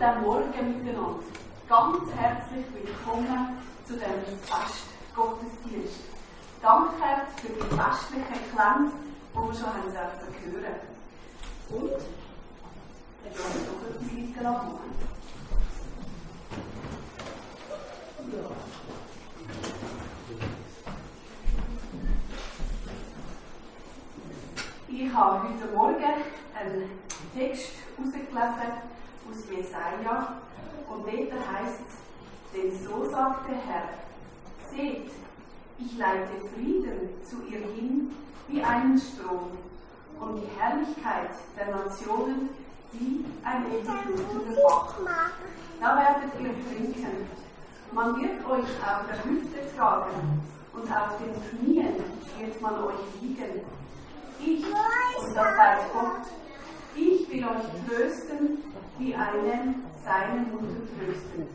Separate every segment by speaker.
Speaker 1: diesem Morgen miteinander ganz herzlich willkommen zu diesem Festgottesdienst. Danke für die festlichen Klänge, die wir schon hören dürfen. Und jetzt wollen wir noch etwas Lied machen. Ich habe heute Morgen einen Text herausgelesen aus Jesaja und dort heisst es: Denn so sagt der Herr, seht, ich leite Frieden zu ihr hin wie einen Strom und die Herrlichkeit der Nationen wie ein überfluteter Bach. Da werdet ihr trinken. Man wird euch auf der Hüfte tragen und auf den Knien wird man euch wiegen. Ich, und das sagt Gott, ich will euch trösten, wie einen seine Mutter trösten.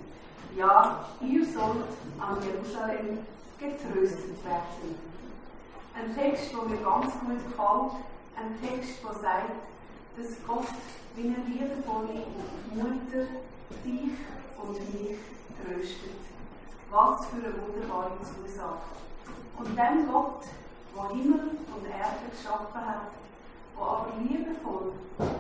Speaker 1: Ja, ihr sollt an Jerusalem getröstet werden. Ein Text, der mir ganz gut gefällt, ein Text, der sagt, dass Gott wie eine liebevolle Mutter dich und mich tröstet. Was für eine wunderbare Zusage. Und dem Gott, der Himmel und Erde geschaffen hat, der aber liebevoll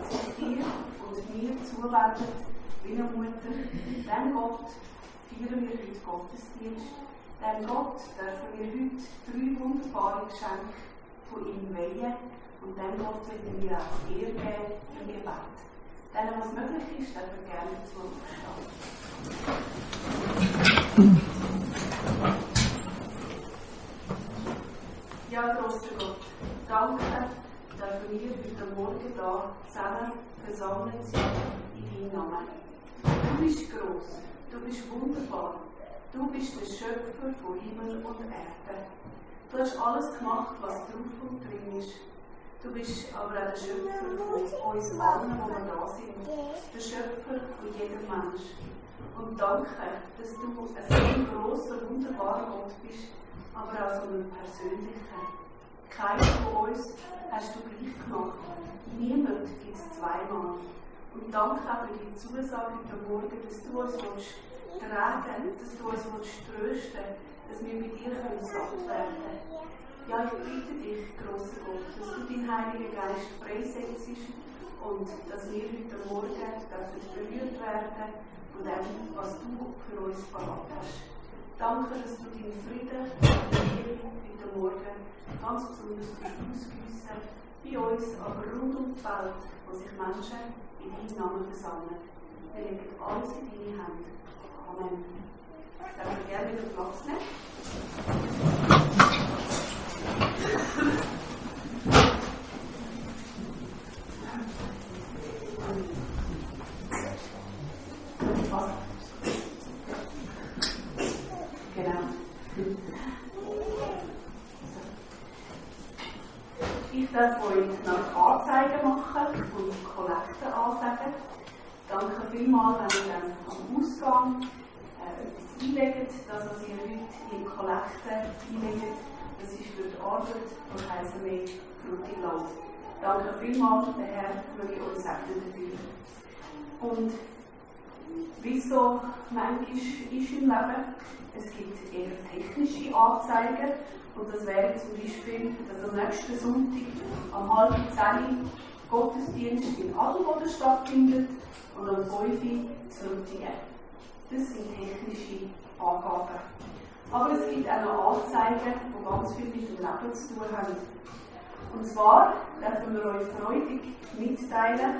Speaker 1: sich dir und mir zuwendet wie eine Mutter, dem Gott feiern wir heute Gottesdienst. Dem Gott dürfen wir heute 3 wunderbare Geschenke von ihm weihen und dem Gott werden wir auch Ehre geben im Gebet. Denn was möglich ist, dürfen wir gerne dazu aufstehen. Ja, grosser Gott, danke, dass wir heute Morgen hier zusammen versammelt sind in deinem Namen. Du bist gross, du bist wunderbar, du bist der Schöpfer von Himmel und Erde. Du hast alles gemacht, was drauf und drin ist. Du bist aber auch der Schöpfer von uns allen, die wir da sind. Der Schöpfer von jedem Mensch. Und danke, dass du ein so grosser, wunderbarer Gott bist, aber auch so ein persönlicher. Keiner von uns hast du gleich gemacht. Niemand gibt es zweimal. Und danke auch für die Zusage heute Morgen, dass du uns tragen, dass du uns trösten, dass wir mit dir satt werden können. Ja, ich bitte dich, grosser Gott, dass du deinen Heiligen Geist freisetzt und dass wir heute Morgen berührt werden von dem, was du für uns parat hast. Danke, dass du deinen Frieden heute Morgen ganz besonders ausgießen, bei uns, aber rund um die Welt, wo sich Menschen in deinem Namen versammeln. Wir legen alles in deine Hände. Amen. Ich darf gerne wieder Platz nehmen. Genau. Ich darf euch noch Anzeigen machen und Kollekte ansagen. Danke vielmals, wenn ihr dann am Ausgang etwas einlegt, das, was ihr heute in Kollekte einlegt. Das ist für die Arbeit von Heisenberg Frutigland. Danke vielmals, der Herr möge uns segnen dafür. Und wie so manchmal ist im Leben, es gibt eher technische Anzeigen. Und das wäre zum Beispiel, dass am nächsten Sonntag am 9:30 Gottesdienst in Adelboden stattfindet und am 5 zu Rüttingen. Das sind technische Angaben. Aber es gibt auch noch Anzeigen, die ganz viel mit dem Leben zu tun haben. Und zwar dürfen wir euch freudig mitteilen,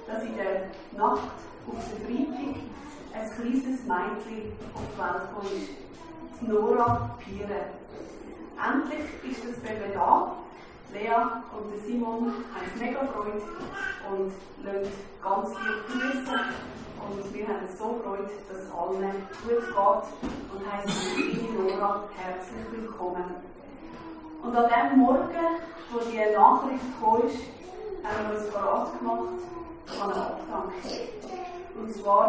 Speaker 1: dass in der Nacht auf den Freitag ein kleines Mädchen auf die Welt gekommen ist. Nora Piere. Endlich ist das Baby da. Lea und Simon haben mega Freude und lassen ganz lieb grüßen. Und wir haben so Freude, dass es allen gut geht und heißen liebe Nora herzlich willkommen. Und an dem Morgen, wo die Nachricht kam, haben wir uns bereit gemacht an eine Abdankung. Und zwar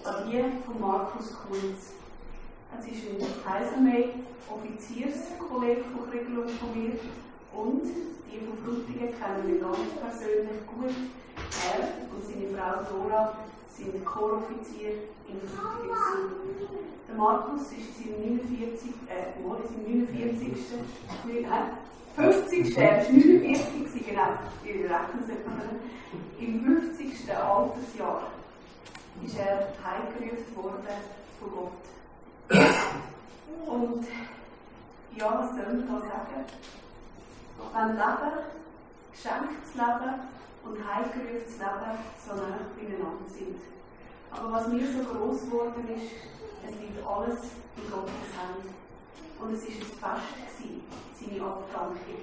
Speaker 1: an die von Markus Kunz. Es ist ein Heisenberg, Offizierskollege von Kriegel und von mir. Und die von Frutigen kennen wir ganz persönlich gut. Er und seine Frau Dora sind Korpsoffizier in Frutigen. Der Markus ist in seinem 49. Er ist 49, genau, wir rechnen es etwa. Im 50. Altersjahr ist er heimgerufen worden von Gott. Und ja, was soll man da sagen? Wenn Leben, geschenktes Leben und heimgerufenes Leben so nah beieinander sind. Aber was mir so gross geworden ist, es liegt alles in Gottes Hand. Und es war ein Fest, seine Abdankung.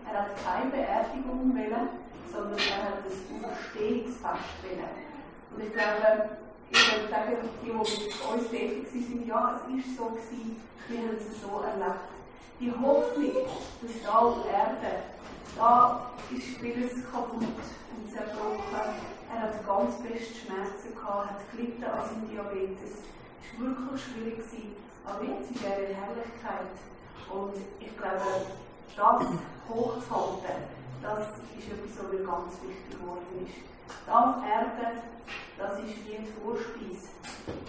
Speaker 1: Er hat keine Beerdigung wollen, sondern er hat ein Auferstehungsfest wollen. Und ich glaube, ich würde sagen, die mit uns tätig waren, ja, es war so gewesen, wir haben es so erlebt. Die Hoffnung, dass da auf Erde, da ist vieles kaputt und zerbrochen. Er hat ganz fest Schmerzen gehabt, hat gelitten an seinem Diabetes. Es war wirklich schwierig gewesen, aber jetzt in dieser Herrlichkeit. Und ich glaube, das hochzuhalten, das ist etwas, was mir ganz wichtig geworden ist. Da auf Erde, das ist wie ein Vorspeise.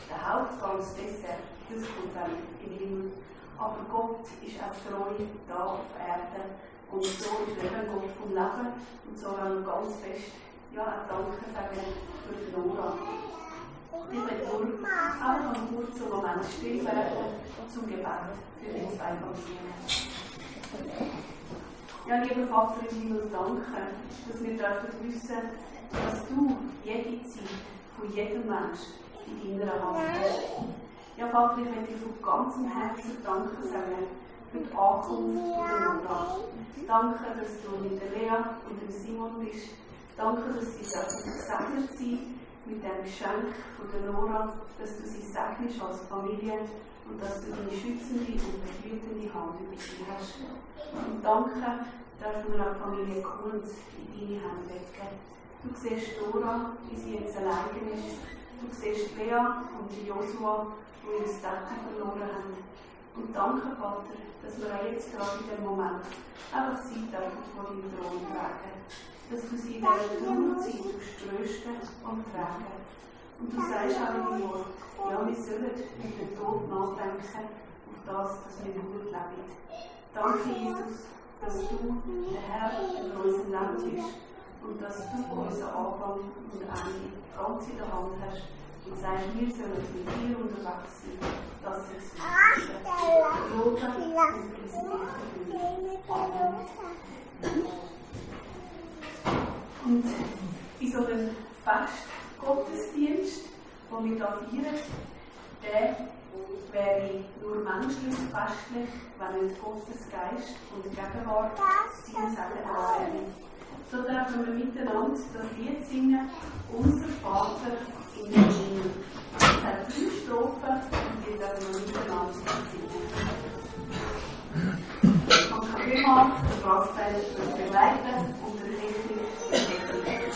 Speaker 1: Der Hauptgang, das Dessert, das kommt dann im Himmel. Aber Gott ist auch treu da auf Erde. Und so ist er ein Gott vom Leben. Und so wollen wir ganz fest Danke sagen für die Nora. Ich möchte nur einfach einen kurzen Moment still werden zum Gebet für die zwei Familien. Ja, lieber Vater im Himmel, danke, dass wir wissen dürfen, dass du jede Zeit von jedem Menschen in deiner Hand hast. Ja, Vater, ich möchte dir von ganzem Herzen Danke sagen für die Ankunft der Nora. Danke, dass du mit der Lea und dem Simon bist. Danke, dass sie gesegnet sind mit dem Geschenk von der Nora, dass du sie segnest als Familie und dass du deine schützende und behütende Hand über sie hast. Und danke, dürfen wir auch Familie Kunz in deine Hände legen. Du siehst Dora, wie sie jetzt alleine ist. Du siehst Lea und Joshua, die ihre Täter verloren haben. Und danke, Vater, dass wir auch jetzt gerade in dem Moment einfach sie dürfen vor deinem Thron tragen. Dass du sie in dieser Trauerzeit trösten und tragen. Und du sagst auch in deinem Wort, ja, wir sollen mit dem Tod nachdenken auf das, dass wir gut leben. Danke, Jesus, dass du der Herr über unser Leben bist und dass du unseren Anfang und Ende ganz in der Hand hast und sagst, wir sollen mit dir unterwegs sein, dass es Loben und Präsentiert wird. Und in so einem Festgottesdienst, den wir hier feiern, der wäre nur menschlich festlich, wenn nicht Gottes Geist und Gegenwart sein Segen wäre. So dürfen wir miteinander das Lied singen, unser Vater in den Himmel. Es hat 3 Strophen und die dürfen wir miteinander singen. Danke vielmals, der Rasstein wird begleiten und der Technik entdecken.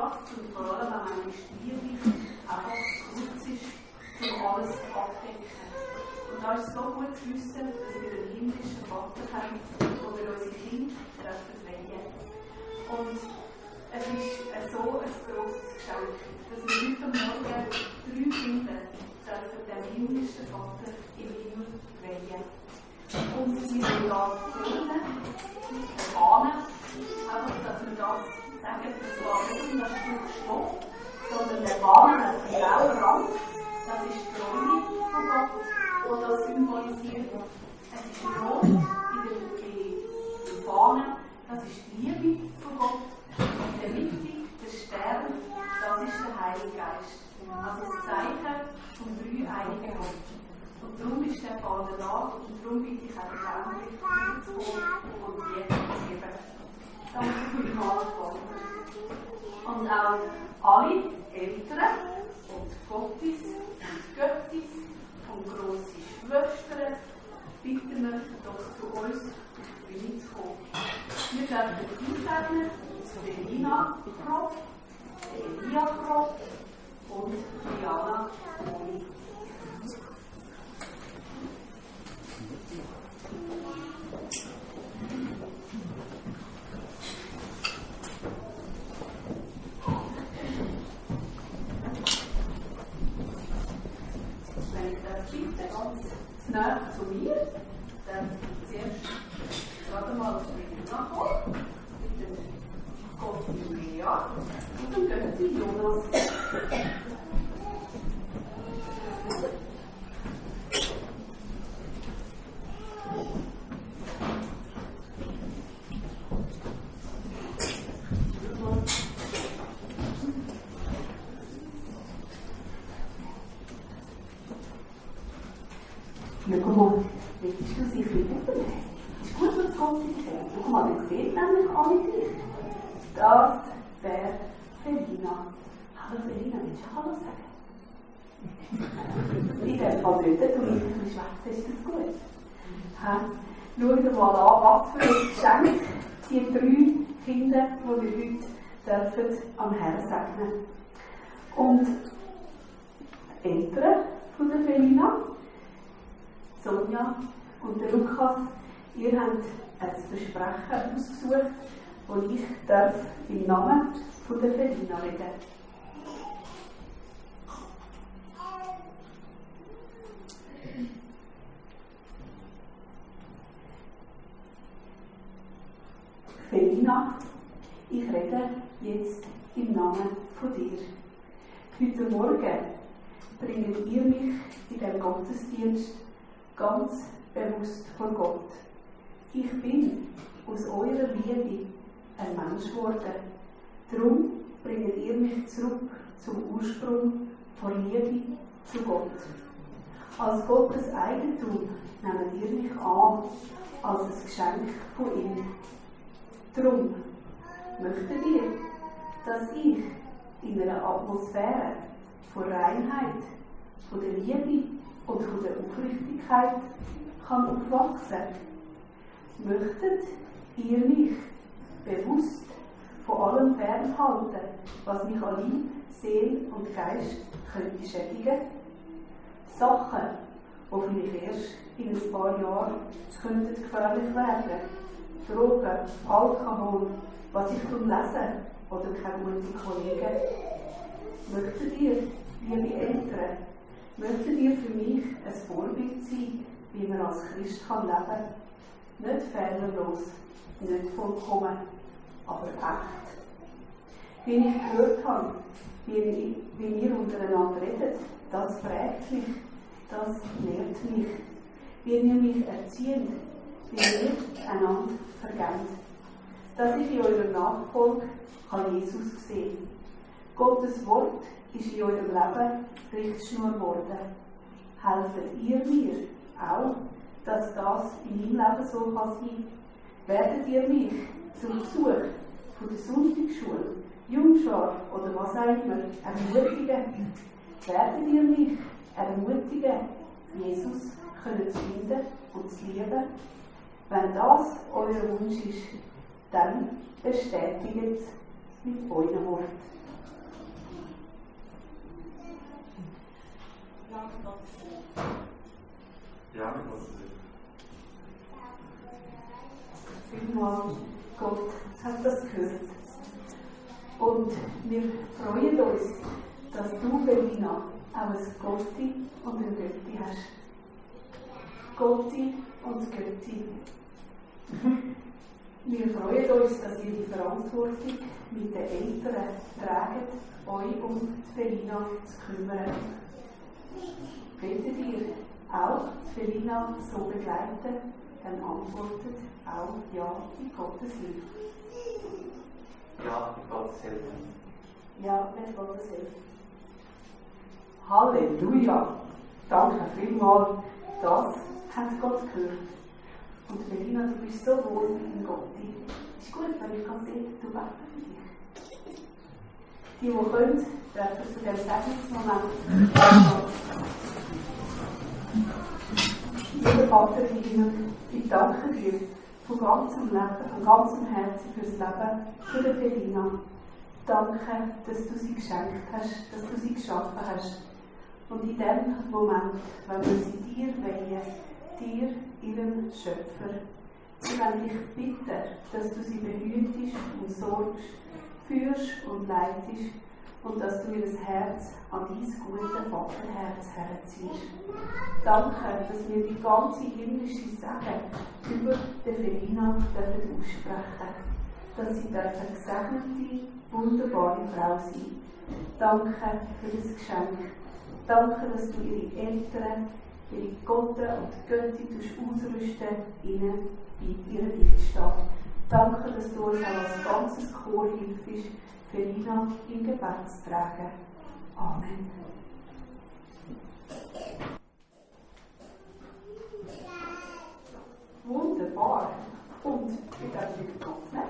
Speaker 1: schafft und vor allem auch eine Stiere einfach kurz ist, um alles abzudecken. Und da ist es so gut zu wissen, dass wir einen himmlischen Vater haben, wo wir unsere Kinder wählen dürfen. Und es ist so ein grosses Geschenk, dass wir heute Morgen 3 Kinder dürfen den himmlischen Vater im Himmel wählen. Und wir wollen da lernen, erfahren, einfach, dass wir das sagen, das war nicht nur ein Stück Stoff, sondern der Bahn, der blaue Rand, das ist die Treue von Gott, die das symbolisiert. Es ist rot in der Fahne, das ist die Liebe von Gott. In der Mitte, der Stern, das ist der Heilige Geist. Also das Zeichen vom dreieinigen Gott. Und darum ist der Vater da und darum bitte ich auch die Kinder zu kommen und die zu geben. Danke vielmals, Vater. Und auch alle Eltern und Gottis und Göttis und grosse Schwestern bitten wir doch zu uns auf die Bühne zu kommen. Wir dürfen einsetzen zu Elina Kropp, Elia Kropp und Diana Moni. Wenn ich das bitte, ganz nah zu mir, dann zuerst gerade mal auf die Elina kommen, mit dem Gott Julia und dem Götti Jonas.
Speaker 2: Ja, guck mal, willst du sich übernehmen? Ist gut, was Gott sich sieht. Guck mal, man sieht nämlich alle dich. Das wäre Felina. Hallo Felina, willst du Hallo sagen? In dem Fall nicht, du bist ein bisschen schwätzt, ist das gut? Schau dir mal an, was für ein Geschenk die 3 Kinder, die wir heute dürfen, am Herrn segnen. Und die Eltern von der Felina, Sonja und der Lukas, ihr habt ein Versprechen ausgesucht, und ich darf im Namen von der Felina reden. Felina, ich rede jetzt im Namen von dir. Heute Morgen bringt ihr mich in den Gottesdienst ganz bewusst vor Gott. Ich bin aus eurer Liebe ein Mensch geworden. Darum bringt ihr mich zurück zum Ursprung von Liebe zu Gott. Als Gottes Eigentum nehmt ihr mich an, als ein Geschenk von ihm. Darum möchtet ihr, dass ich in einer Atmosphäre von Reinheit, von der Liebe und von der Aufrichtigkeit kann aufwachsen. Möchtet ihr mich bewusst von allem fernhalten, was mich an Leib, Seele und Geist könnte schädigen? Sachen, die vielleicht erst in ein paar Jahren gefährlich werden. Drogen, Alkohol, was ich lese oder keine guten Kollegen. Möchtet ihr, liebe Eltern, möchtet ihr für mich ein Vorbild sein, wie man als Christ leben kann? Nicht fehlerlos, nicht vollkommen, aber echt. Wie ich gehört habe, wie wir untereinander reden, das prägt mich, das lehrt mich. Wie wir mich erziehen, wie wir einander vergeben. Dass ich in eurer Nachfolge Jesus sehen kann. Gottes Wort ist in eurem Leben Richtschnur geworden. Helft ihr mir auch, dass das in meinem Leben so sein kann? Werdet ihr mich zum Besuch von der Sonntagsschule, Jungschar oder was auch immer ermutigen? Werdet ihr mich ermutigen, Jesus zu finden und zu lieben? Wenn das euer Wunsch ist, dann bestätigt es mit euren Worten.
Speaker 1: mit Gottes Hilfe?
Speaker 3: Ja, mit Gottes Hilfe.
Speaker 2: Vielmals, Gott hat das gehört. Und wir freuen uns, dass du, Belina, auch ein Gotti und ein Götti hast. Gotti und Götti. Wir freuen uns, dass ihr die Verantwortung mit den Eltern tragt, euch um die Belina zu kümmern. Wollt ihr auch die Belina so begleiten, dann antwortet auch Ja mit Gottes Hilfe.
Speaker 3: Ja, mit Gottes Hilfe.
Speaker 2: Ja, mit Gottes Hilfe. Halleluja! Danke vielmals, das hat Gott gehört. Und Melina, du bist so wohl in Gott. Ist gut, wenn ich kann sehen, du betest für dich. Die können, dürfen zu dem Segnungsmoment lieber Vater im Himmel, ich danke dir von ganzem Leben, von ganzem Herzen fürs Leben, für die Melina. Danke, dass du sie geschenkt hast, dass du sie geschaffen hast. Und in dem Moment, wenn wir sie dir weihen, dir, ihrem Schöpfer, ich will dich bitten, dass du sie behütest und sorgst, führst und leitest und dass du ihr Herz an dein gute Vaterherz herziehst. Danke, dass wir die ganze himmlische Segen über die Felina aussprechen, dass sie gesegnete, wunderbare Frau sein. Danke für das Geschenk. Danke, dass du ihre Eltern, ihre Götter und Götti ausrüsten, ihnen bei ihrem Widerstand. Danke, dass du uns auch als ganzes Chor hilfst, Felina im Gebet zu tragen. Amen. Wunderbar. Und ich darf wieder Kopf nehmen.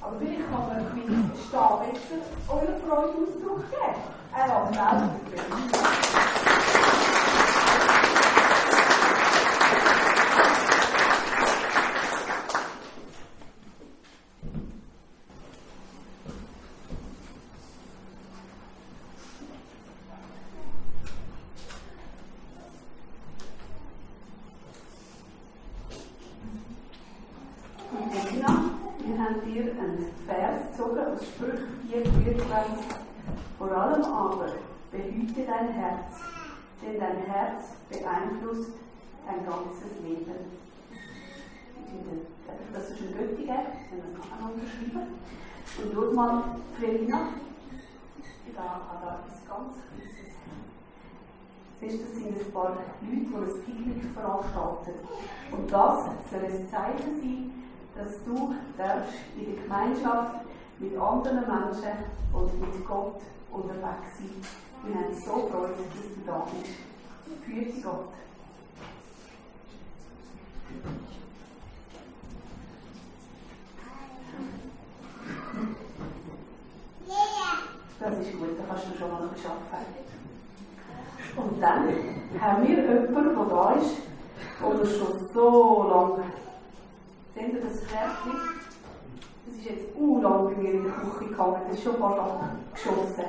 Speaker 2: Aber vielleicht kann man mit dem Stabwechsel eurer Freude Ausdruck geben. Er hat auch wir einen Vers gezogen aus Sprüche 4,24. Vor allem aber behüte dein Herz, denn dein Herz beeinflusst dein ganzes Leben. Das ist ein Götti, wenn wir es nachher unterschreiben. Und schau mal, Felina, da ist ganz kleines. Siehst du, das sind ein paar Leute, die ein Picknick veranstalten. Und das soll ein Zeichen sein, dass du darfst in der Gemeinschaft mit anderen Menschen und mit Gott unterwegs sein. Wir haben so Freude, dass du da bist. Für Gott. Das ist gut, da kannst du schon mal noch arbeiten. Und dann haben wir jemanden, der da ist, der schon so lange. Seht ihr das Kärtchen? Das ist jetzt lange bei mir in der Küche gegangen, das ist schon fast abgeschossen.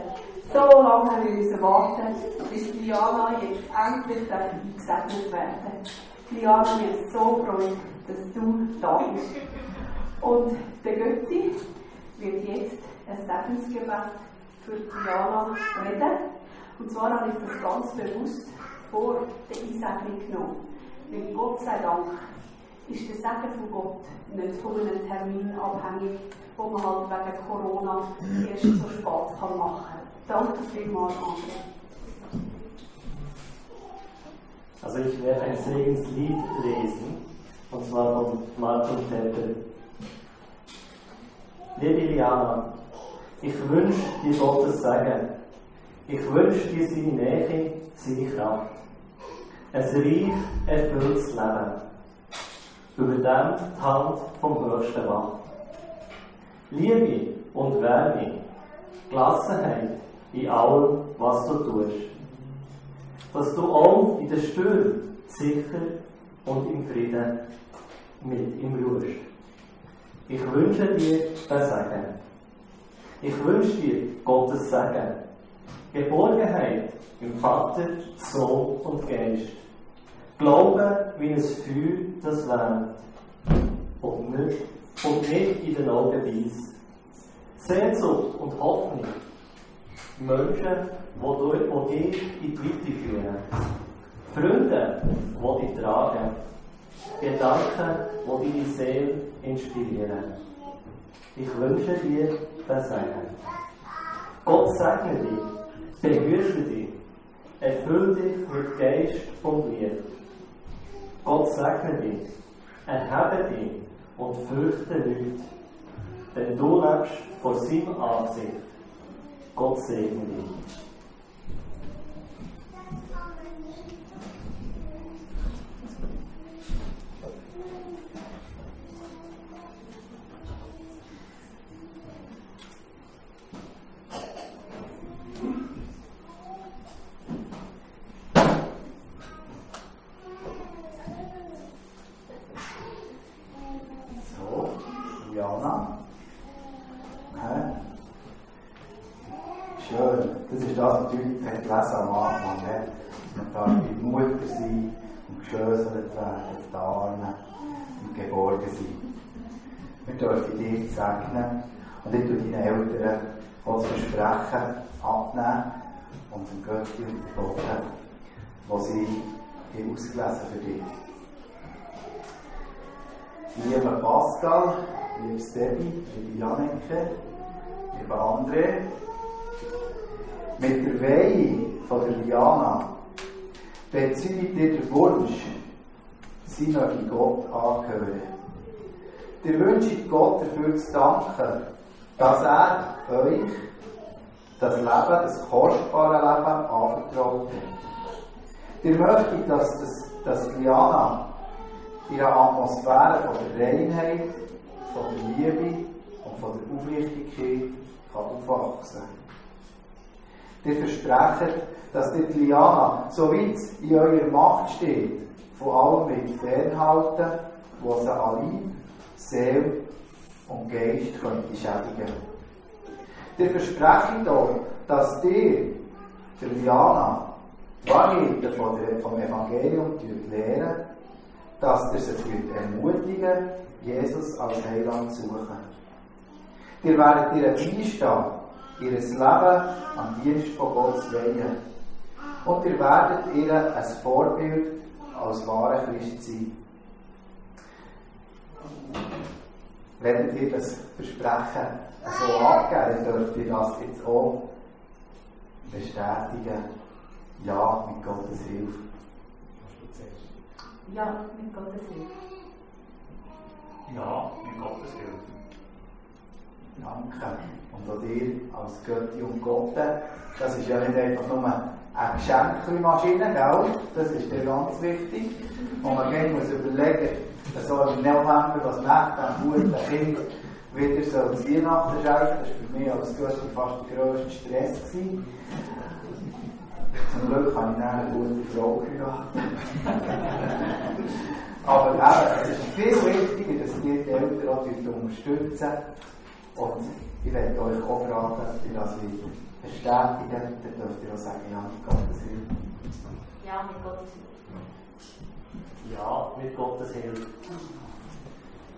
Speaker 2: So lange haben wir warten, bis Liana jetzt endlich eingesegnet werden. Liana, mir ist so gefreut, dass du da bist. Und der Götti wird jetzt ein Segensgebet für Liana reden. Und zwar habe ich das ganz bewusst vor der Einsegnung genommen. Weil Gott sei Dank ist der Segen von Gott nicht von einem Termin abhängig, wo man halt wegen Corona erst so spät machen kann. Danke vielmals, André.
Speaker 4: Also ich werde ein Segenslied lesen, und zwar von Martin Tepper. Liebe Liana, ich wünsche dir Gottes Segen. Ich wünsche dir seine Nähe, seine Kraft. Ein reich erfülltes Leben. Über dem die Hand vom Höchsten wacht. Liebe und Wärme, Gelassenheit in allem, was du tust. Dass du auch in der Stürme sicher und im Frieden mit ihm ruhst. Ich wünsche dir den Segen. Ich wünsche dir Gottes Segen. Geborgenheit im Vater, Sohn und Geist. Glaube wie ein Feuer, das wärmt und nicht in den Augen weisst. Sehnsucht und Hoffnung. Menschen, die dich in die Weite führen. Freunde, die dich tragen. Gedanken, die deine Seele inspirieren. Ich wünsche dir den Segen. Gott segne dich, behüte dich, erfülle dich mit Geist und Liebe. Gott segne dich, erhebe dich und fürchte nichts, denn du lebst vor seinem Angesicht. Gott segne dich.
Speaker 5: Schön, das ist das, was die Leute gelesen am Anfang. Man darf die Mutter sein und geschlösselt werden, auf die Arme und geborgen sein. Wir dürfen dich segnen und ich tue deinen Eltern auch das Versprechen abnehmen und dem Götti unterboten, das sie ausgelesen für dich. Lieber Pascal, lieber Debbie, liebe Janneke, lieber André, mit der Weihe von der Liana bezeugt ihr den Wunsch, sie möge Gott angehören. Ihr wünscht Gott dafür zu danken, dass er euch das Leben, das kostbare Leben anvertraut hat. Ihr möchtet, dass Liana in einer Atmosphäre von der Reinheit, von der Liebe und von der Aufrichtigkeit aufwachsen kann. Ihr versprecht, dass die Liana, soweit es in eurer Macht steht, von allem mit fernhalten, was sie an Leib, Seele und Geist könnte schädigen. Ihr versprecht auch, dass ihr, der Liana, Wahrheiten vom Evangelium lehren, dass ihr sie ermutigen, Jesus als Heiland zu suchen. Ihr werdet ihr beistehen, ihr Leben am Dienst von Gott zu weihen. Und ihr werdet ihr ein Vorbild als wahrer Christ sein. Wenn ihr das Versprechen so abgeben, dürft ihr das jetzt auch bestätigen. Ja, mit Gottes Hilfe.
Speaker 1: Ja, mit Gottes Hilfe.
Speaker 3: Ja, mit Gottes Hilfe.
Speaker 5: Danke. Und auch dir als Götti und Gott, das ist ja nicht einfach nur eine Geschenkmaschine, gell? Das ist dir ganz wichtig. Und man muss überlegen, so im November, was nach dem guten Kind wieder so das Weihnachten schenken. Das war für mich als Götti fast der grösste Stress gewesen. Zum Glück habe ich dann eine gute Frau geheiratet. Aber eben, es ist viel wichtiger, dass ihr die Eltern auch unterstützen. Und ich werde euch auch fragen, ob ihr das bestätigen, dann dürft ihr auch sagen, ja, mit Gottes Hilfe.
Speaker 1: Ja, mit Gottes Hilfe.
Speaker 4: Ja, mit Gottes Hilfe.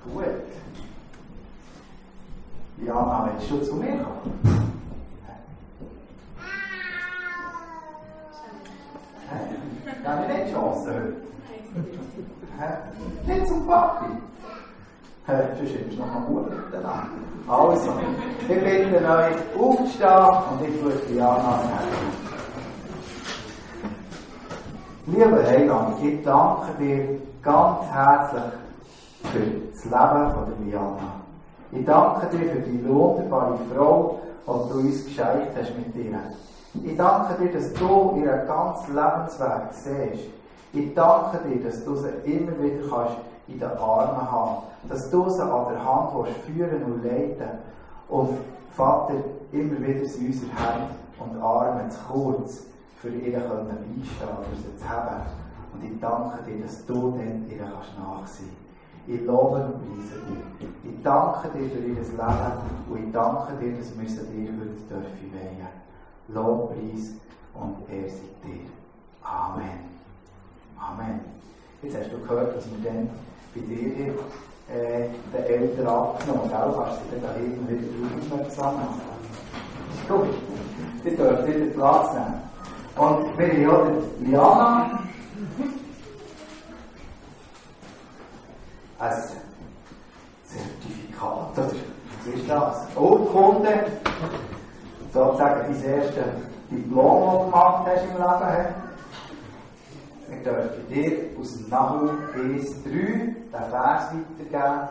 Speaker 5: Gut. Jana, willst du zu mir kommen? Ich habe nicht die Chance heute. Nicht zum Papi. Sonst ist noch mal gut miteinander. Also, ich bitte euch aufzustehen und ich würde Jana sagen. Lieber Heiland, ich danke dir ganz herzlich für das Leben von der Liana. Ich danke dir für die wunderbare Frau, die du uns geschenkt hast mit ihr. Ich danke dir, dass du ihren ganzen Lebensweg siehst. Ich danke dir, dass du sie immer wieder kannst in den Armen haben kannst. Dass du sie an der Hand führen und leiten. Und Vater, immer wieder in unsere Hände und Arme zu kurz, für ihr beistehen, für sie zu haben. Und ich danke dir, dass du dann ihr nachsehen kannst. Ich lobe und preise dir. Ich danke dir für ihr Leben und ich danke dir, dass wir sie dir heute weihen dürfen. Lobpreis und Ehre sei dir. Amen. Amen. Jetzt hast du gehört, dass wir dann bei dir den Eltern abgenommen haben. Du kannst dich dann immer wieder aufmerksam machen. Gut, ihr dürft wieder Platz nehmen. Und wir haben ja Liana ein Zertifikat, oder was ist das? Urkunde, sozusagen dein erstes Diplom, das du gemacht hast im Leben. Wir dürfen dir aus dem Nahum 1,3 den Vers weitergeben.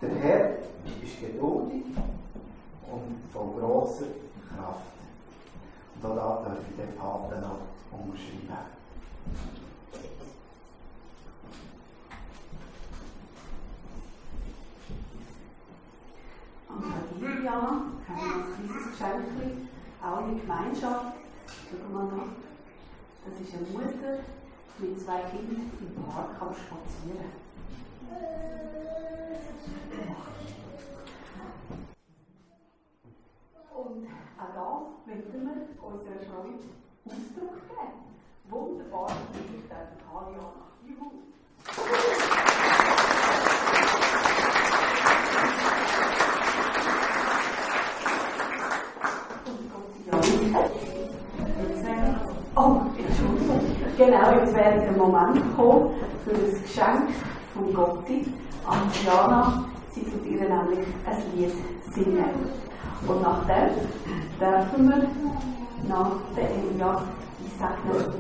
Speaker 5: Der Herr ist geduldig und von grosser Kraft. Und auch da darf ich den Paten noch unterschreiben.
Speaker 2: Und bei dir, Jana, haben wir noch ein kleines Geschenk, auch in der Gemeinschaft. Schauen wir mal nach. Das ist eine Mutter mit 2 Kindern im Park am Spazieren. Und auch da möchten wir unserer Freude Ausdruck geben. Wunderbar, dass wir dich haben, Jana. Juhu! Oh, Entschuldigung. Genau, jetzt wäre der Moment gekommen für das Geschenk von Gotti an Jana. Sie tut ihr nämlich ein Lied singen. Und nachdem dürfen wir nach der Elia einsegnen.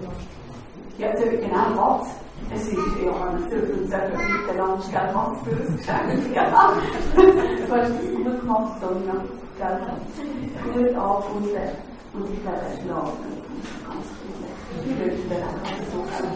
Speaker 2: Ja, jetzt genau was. Es ist ja ein Viertel miteinander stellen, was für ein Geschenk. Ja. Du hast das gut gemacht, Sonja. Gut angefunden. Und ich werde es schlafen. Ganz gut. Die Leute werden auch so sein.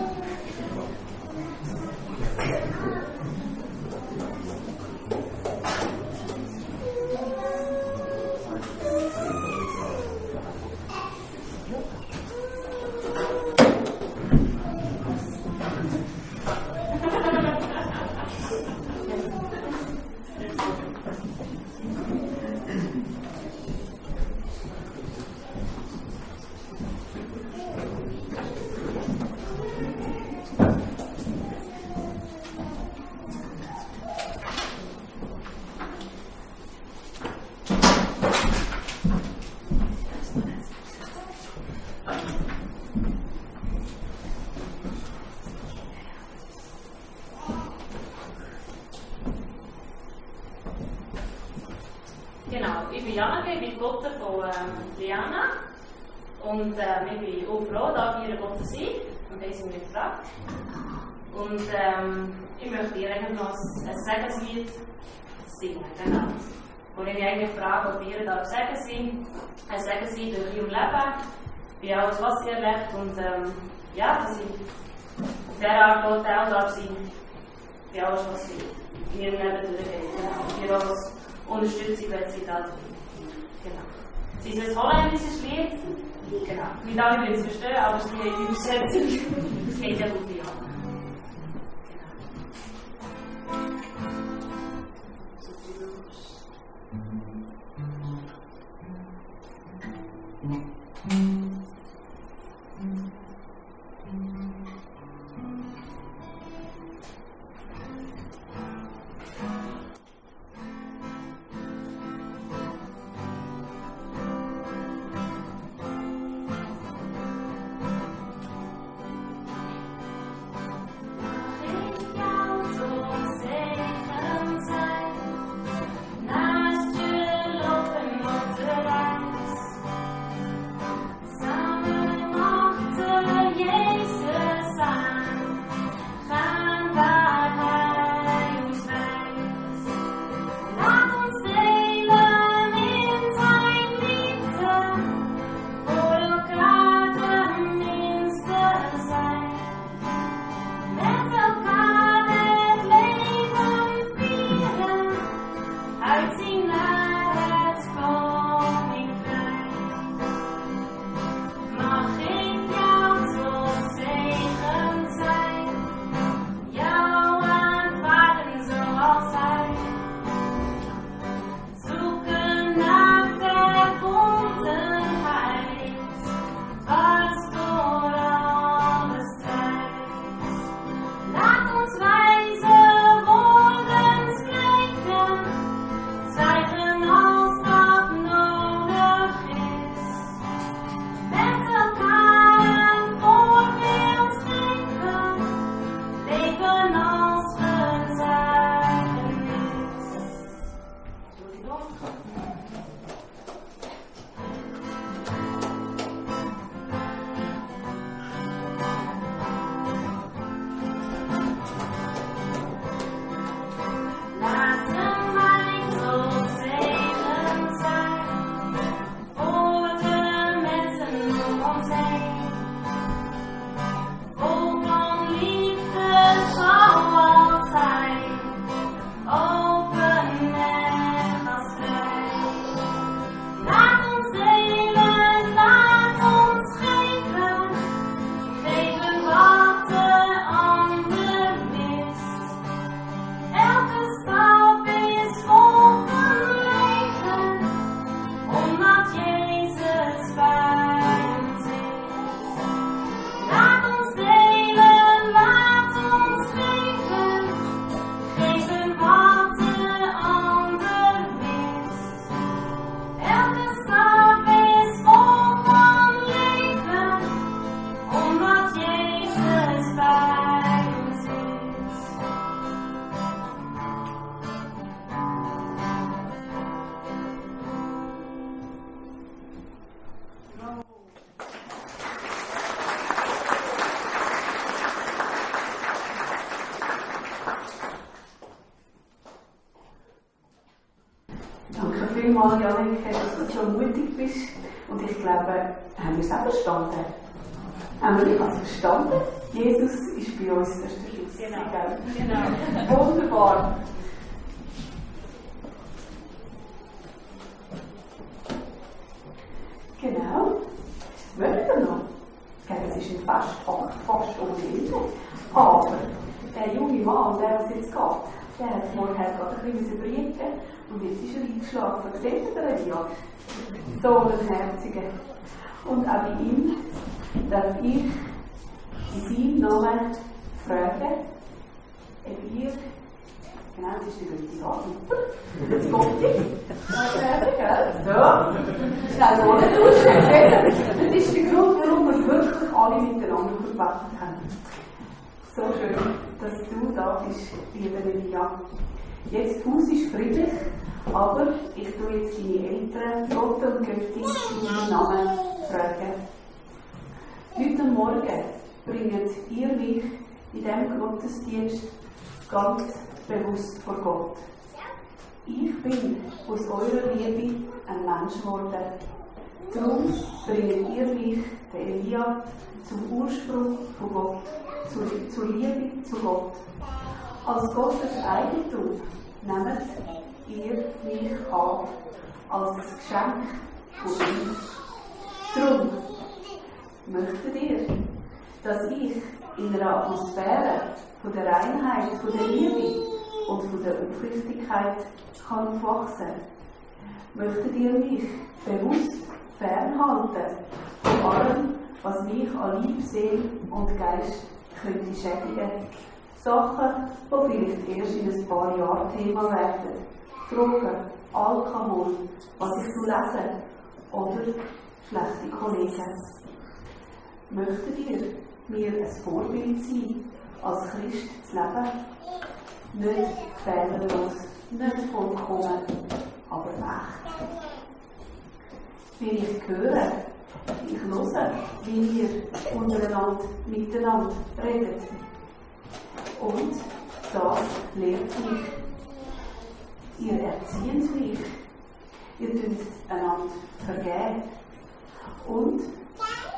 Speaker 6: Ich bin Janneke, ich bin die Mutter von Liana. Und ich bin auch froh, da bei ihrer Mutter zu sein. Und das sind wir gefragt. Und ich möchte ihr eigentlich noch ein Segenslied singen. Genau. Wo ich mich eigentlich frage, ob ihr darf Segen sein. Ein Segenslied durch ihr Leben, wie alles, was sie erlebt. Und ja, dass ich auf dieser Art auch Teil darf sein. Bei alles, was sie in ihrem Leben durchgeht. Genau. Ihr als Unterstützung, wenn sie da sind. Genau. Es ist ein holländisches Lied. Genau. Nicht alle können es verstehen, aber es ist eine Übersetzung. Es geht ja gut, ja.
Speaker 2: vielmals, Janik, dass du so mutig bist. Und ich glaube, haben wir es auch verstanden? Haben wir es verstanden? Jesus ist bei uns, das ist der Schluss.
Speaker 6: Genau.
Speaker 2: Wunderbar. Genau. Möchten wir noch? Es ist ein fast ohne Ende. Aber der junge Mann, der es jetzt geht, der hat vorher gerade ein bisschen überlegen und jetzt ist er eingeschlafen. Seht ihr den ja? So ein Herziger. Und auch bei ihm darf ich in seinem Namen fragen, ob ihr, genau, das ist der gute Tag, super, jetzt kommt ich, so, schnell ohne duschen, das ist der Grund, warum wir wirklich alle miteinander verbetet haben. So schön, dass du da bist, liebe Elia. Jetzt Haus ist friedlich, aber ich tue jetzt deine Eltern, Gott und Göttin, in deinen Namen fragen. Heute Morgen bringt ihr mich in diesem Gottesdienst ganz bewusst vor Gott. Ich bin aus eurer Liebe ein Mensch geworden. Darum bringt ihr mich, der Elia, zum Ursprung von Gott, zur Liebe zu Gott. Als Gottes Eigentum nehmt ihr mich an, als ein Geschenk von ihm. Darum möchtet ihr, dass ich in einer Atmosphäre von der Reinheit, von der Liebe und von der Aufrichtigkeit kann wachsen. Möchtet ihr mich bewusst fernhalten von allem, was mich an Leib, Seele und Geist könnte schädigen. Sachen, die vielleicht erst in ein paar Jahren Thema werden. Drogen, Alkohol, was ich zu lesen oder schlechte Kollegen. Möchtet ihr mir ein Vorbild sein, als Christ zu leben? Nicht fehlerlos, nicht vollkommen, aber echt. Wenn ich höre, ich höre, wie ihr untereinander, miteinander redet. Und das lehrt mich. Ihr erzieht mich. Ihr dürft einander vergeben. Und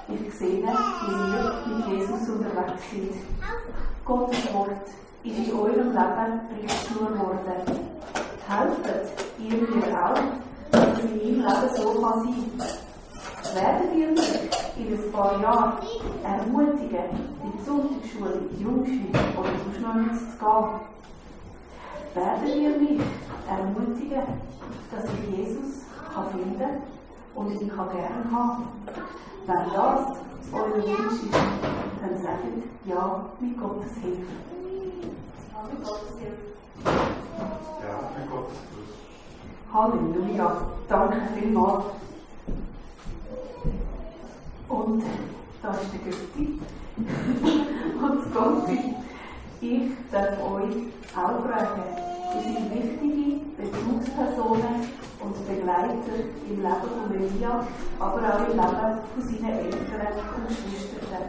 Speaker 2: ich sehe, wie ihr mit Jesus unterwegs seid. Gottes Wort ist in eurem Leben Richtschnur geworden. Helft ihr mir auch, dass es in meinem Leben so kann sein. Werdet ihr mich in ein paar Jahren ermutigen, in die Sonntagsschule, in die Jungschule oder zum Schnurren zu gehen? Werdet ihr mich ermutigen, dass ich Jesus finden kann und ihn gerne haben? Wenn das euer Wunsch ist, dann sagt ja mit Gottes Hilfe.
Speaker 1: Ja, mit Gottes Hilfe.
Speaker 3: Ja, mit Gottes Hilfe.
Speaker 2: Halleluja. Danke vielmals. Und da ist der Götti. Und das Gotti. Ich darf euch auch fragen. Ihr seid wichtige Bezugspersonen und Begleiter im Leben von Elia, aber auch im Leben von seinen Eltern und Geschwistern.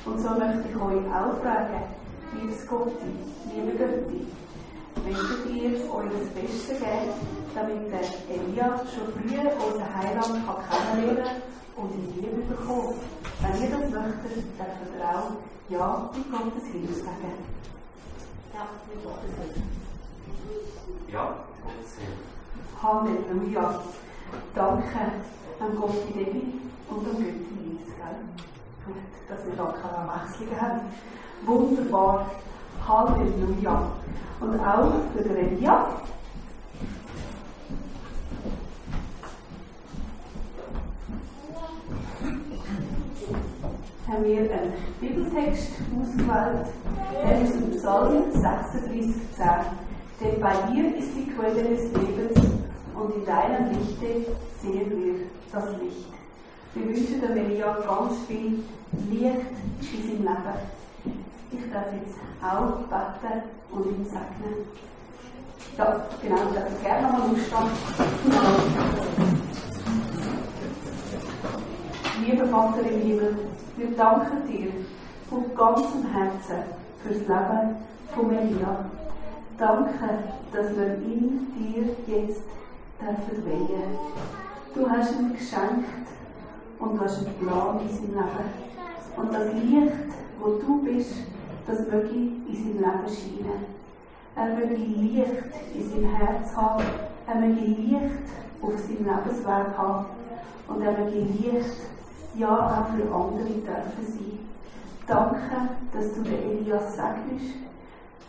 Speaker 2: Und so möchte ich euch auch fragen, liebes Gotti, liebe Götti, möchtet ihr euer Bestes geben, damit der Elia schon früher unseren Heiland kennenlernen und in Liebe bekommen? Wenn ihr das möchtet, dürft ihr auch ja mit Gottes Hilfe sagen.
Speaker 6: Ja, mit Gottes Hilfe.
Speaker 3: Ja, Gottes Hilfe.
Speaker 2: Halleluja. Danke an Gott die Debbie und an Götti Lies. Gut, dass wir da keine Wechseln haben. Wunderbar. Halleluja. Und auch für den Elia. Haben wir einen Bibeltext ausgewählt, der ist im Psalm 36,10. Denn bei dir ist die Quelle des Lebens und in deinem Lichte sehen wir das Licht. Wir wünschen dem Elia ganz viel Licht in seinem Leben. Ich darf jetzt auch beten und ihn segnen. Ja, genau, ich darf gerne nochmal aufstehen. Lieber Vater im Himmel, wir danken dir von ganzem Herzen fürs Leben von Elia. Danke, dass wir ihn dir jetzt dürfen wehen. Du hast ihm geschenkt und du hast einen Plan in seinem Leben. Und das Licht, wo du bist, das möge in seinem Leben scheinen. Er möge Licht in seinem Herz haben. Er möge Licht auf seinem Lebensweg haben. Und er möge Licht, ja, auch für andere dürfen sein. Danke, dass du den Elias segnest.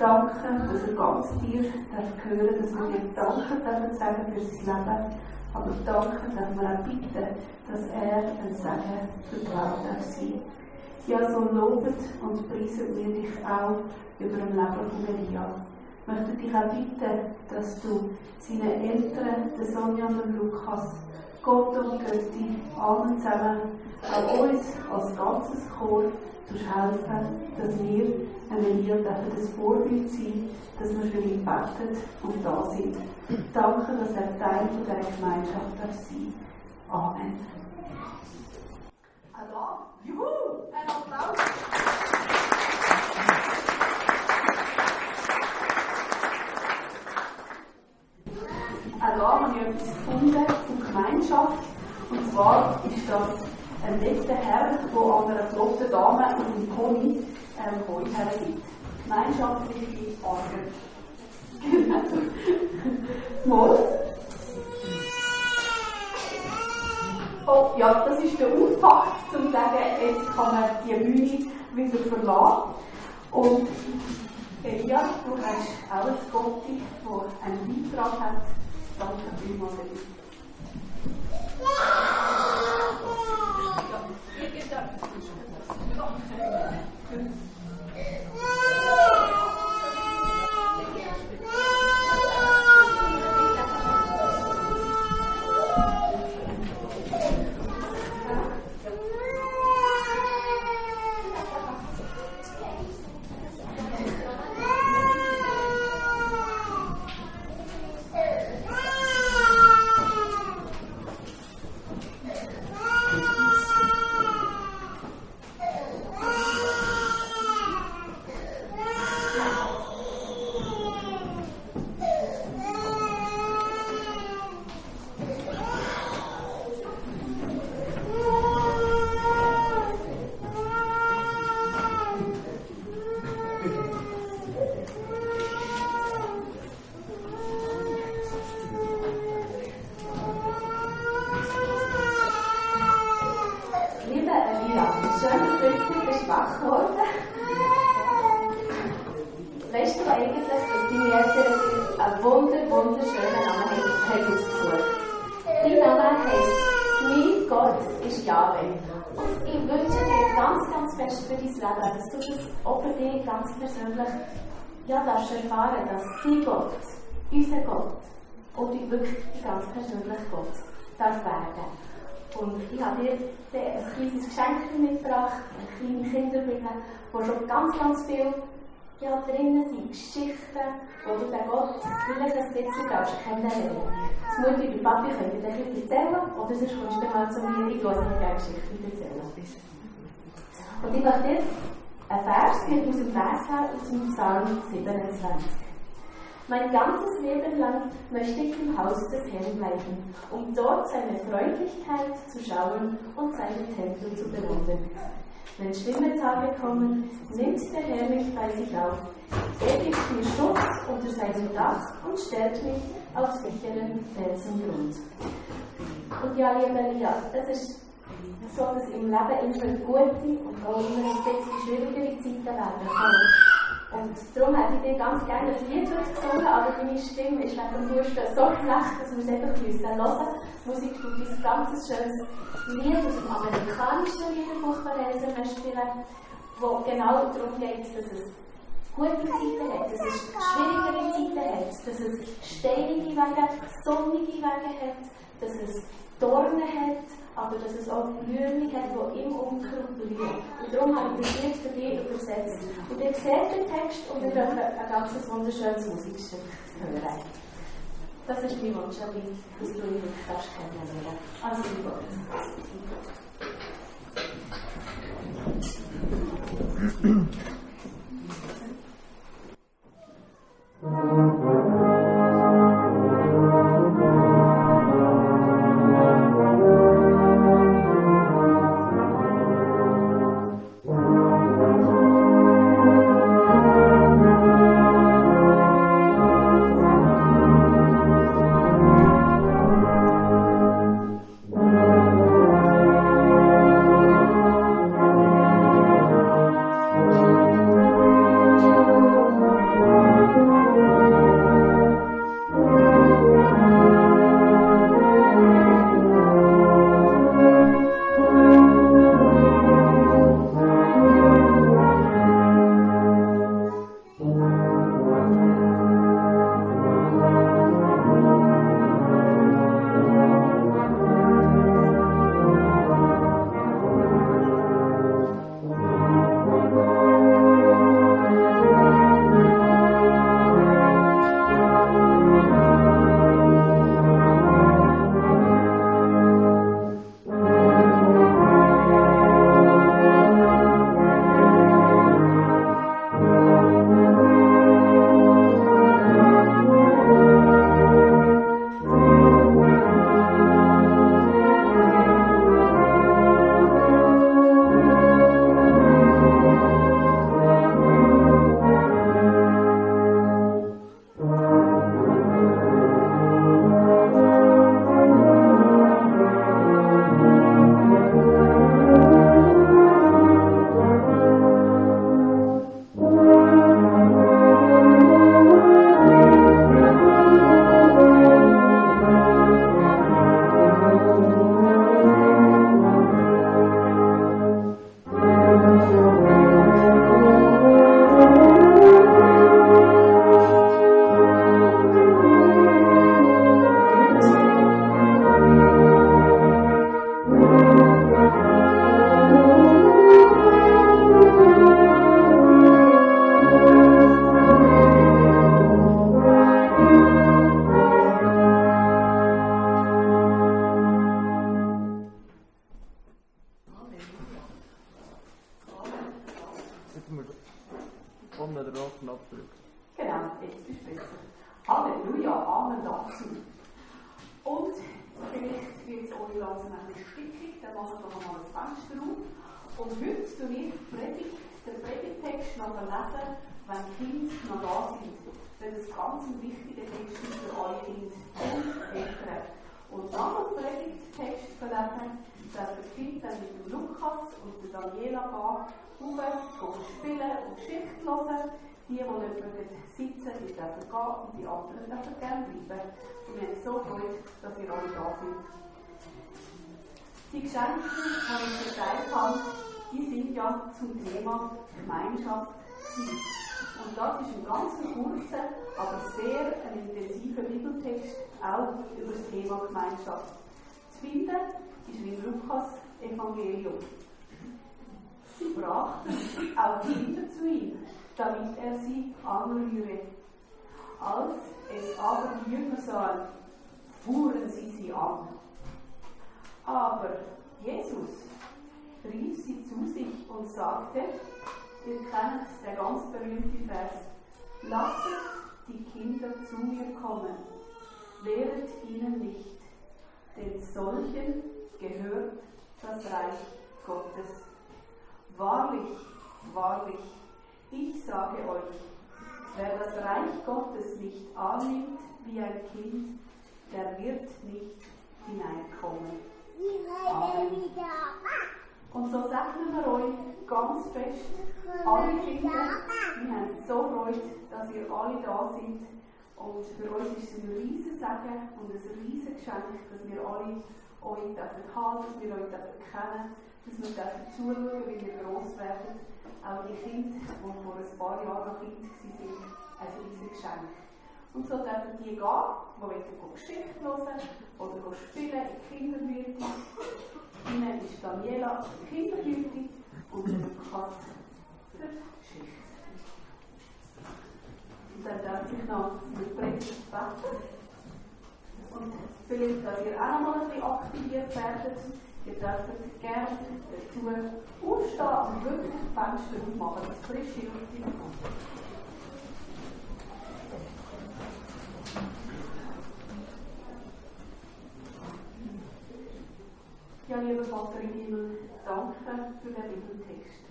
Speaker 2: Danke, dass er ganz dir hören darf, dass wir dir Danke dürfen sagen für sein Leben. Aber danke, dass wir auch bitten, dass er ein Segen für die Welt darf sein. Ja, so lobet und preisen wir dich auch über dem Leben von Elia. Ich möchte dich auch bitten, dass du seinen Eltern, der Sonja und dem Lukas, Gott und Götti, allen zusammen, auch uns als ganzes Chor, helfen, dass wir Elia das Vorbild sein, dass wir für ihn beten und da sind. Danke, dass er Teil dieser Gemeinschaft darf sein. Amen.
Speaker 1: Allah, juhu, ein Applaus. Auch da habe ich etwas gefunden von Gemeinschaft. Und zwar ist das ein netter Herr, der an einer flotten Dame und einem Pony Heu hergibt. Gemeinschaftliche Arbeit. Mal. Oh, ja, das ist der Auftakt, um zu sagen, jetzt kann man die Bühne wieder verlassen. Und Elia, du hast auch ein Gotti, der einen Beitrag hat. Danke vielmals.
Speaker 7: wunderschönen Namen haben ausgesucht. Dein Name heisst, mein Gott ist Jahwe. Und ich wünsche dir ganz fest für dein Leben, dass du das auch für dich ganz persönlich darfst erfahren, dass dein Gott, unser Gott, und wirklich ganz persönlich Gott darf werden. Und ich habe dir ein kleines Geschenk mitgebracht, eine kleine Kinderbibel, wo schon ganz viel drinnen sind, Geschichten, wo du den Gott vielleicht ein bisschen kennenlernen. Das Mutti und Papi können dir das erzählen, oder sonst kommst du mal zu mir, ich lasse dir gerne Geschichten erzählen. Und ich möchte dir einen Vers aus dem Vers aus dem Psalm 27. Mein ganzes Leben lang möchte ich im Haus des Herrn bleiben, um dort seine Freundlichkeit zu schauen und seinen Tempel zu bewundern. Wenn schlimme Tage kommen, nimmt der Herr mich bei sich auf. Er gibt mir Schutz unter seinem Dach und stellt mich auf sicheren Felsengrund. Und ja, lieber Elia, es ist so, dass im Leben immer gute und auch immer ein bisschen schwierigere Zeiten werden können. Und darum hätte ich dir ganz gerne ein Lied gesungen, aber deine Stimme ist wegen dem Husten so schlecht, dass wir es einfach hören müssen. Musikstudio ist ein ganz schönes Lied aus dem amerikanischen Liederbuch von Elsa spielen, wo genau darum geht, dass es gute Zeiten hat, dass es schwierigere Zeiten hat, dass es steinige Wege, sonnige Wege hat, dass es Dornen hat, aber dass es auch Blüten hat, die im Unkraut blühen. Und darum habe ich das Lied für dich übersetzt. Und ihr seht den Text und ihr dürft ein ganz wunderschönes Musikstück hören. Das ist mein Wunsch an dich, dass du ihn wirklich kennenlernen kannst. Also, Gott.
Speaker 2: langsam ein bisschen stickig, dann machen wir noch einmal das Fenster auf. Und heute tue ich den Predigtext noch lesen, wenn die Kinder noch da sind. Weil das ganz ein wichtiger Text ist für alle Kinder und Eltern. Und nach dem Predigtext verlesen, dass die Kinder dann mit dem Lukas und der Daniela gehen, spielen und Geschichten hören. Die nicht sitzen, die dürfen gehen und die anderen dürfen gerne bleiben. Und wir haben so Freude, dass ihr alle da sind. Die Geschenke, die ich verteilt habe, die sind ja zum Thema Gemeinschaft Zeit. Und das ist ein ganz kurzer, aber sehr ein intensiver Bibeltext, auch über das Thema Gemeinschaft. Zu finden ist im Lukas-Evangelium. Sie brachten auch Kinder zu ihm, damit er sie anrühre. Als es aber die Jünger sahen, fuhren sie an. Aber Jesus rief sie zu sich und sagte, ihr kennt den ganz berühmten Vers, lasset die Kinder zu mir kommen, wehret ihnen nicht, denn solchen gehört das Reich Gottes. Wahrlich, wahrlich, ich sage euch, wer das Reich Gottes nicht annimmt wie ein Kind, der wird nicht hineinkommen. Amen. Und so segnen wir euch ganz fest, alle Kinder, wir haben so Freude, dass ihr alle da seid. Und für uns ist es ein riesen Segen und ein riesen Geschenk, dass wir alle euch haben dürfen, dass wir euch kennen, dass wir zuschauen, wie ihr gross werdet. Auch die Kinder, die vor ein paar Jahren noch Kinder waren, ein riesiges Geschenk. Und so dürfen die gehen, die Geschichten hören oder spielen in die Kinderhütte. Ihnen ist Daniela für die Kinderhütte und Lukas für die Geschichte. Und dann darf ich noch mit Predigt beten. Und vielleicht, dass ihr auch noch mal ein bisschen aktiviert werdet. Ihr dürft gerne dazu aufstehen und wirklich die Fenster aufmachen, dass frische Luft kommt. Ja, lieber Vater im Himmel, danke für den Bibeltext.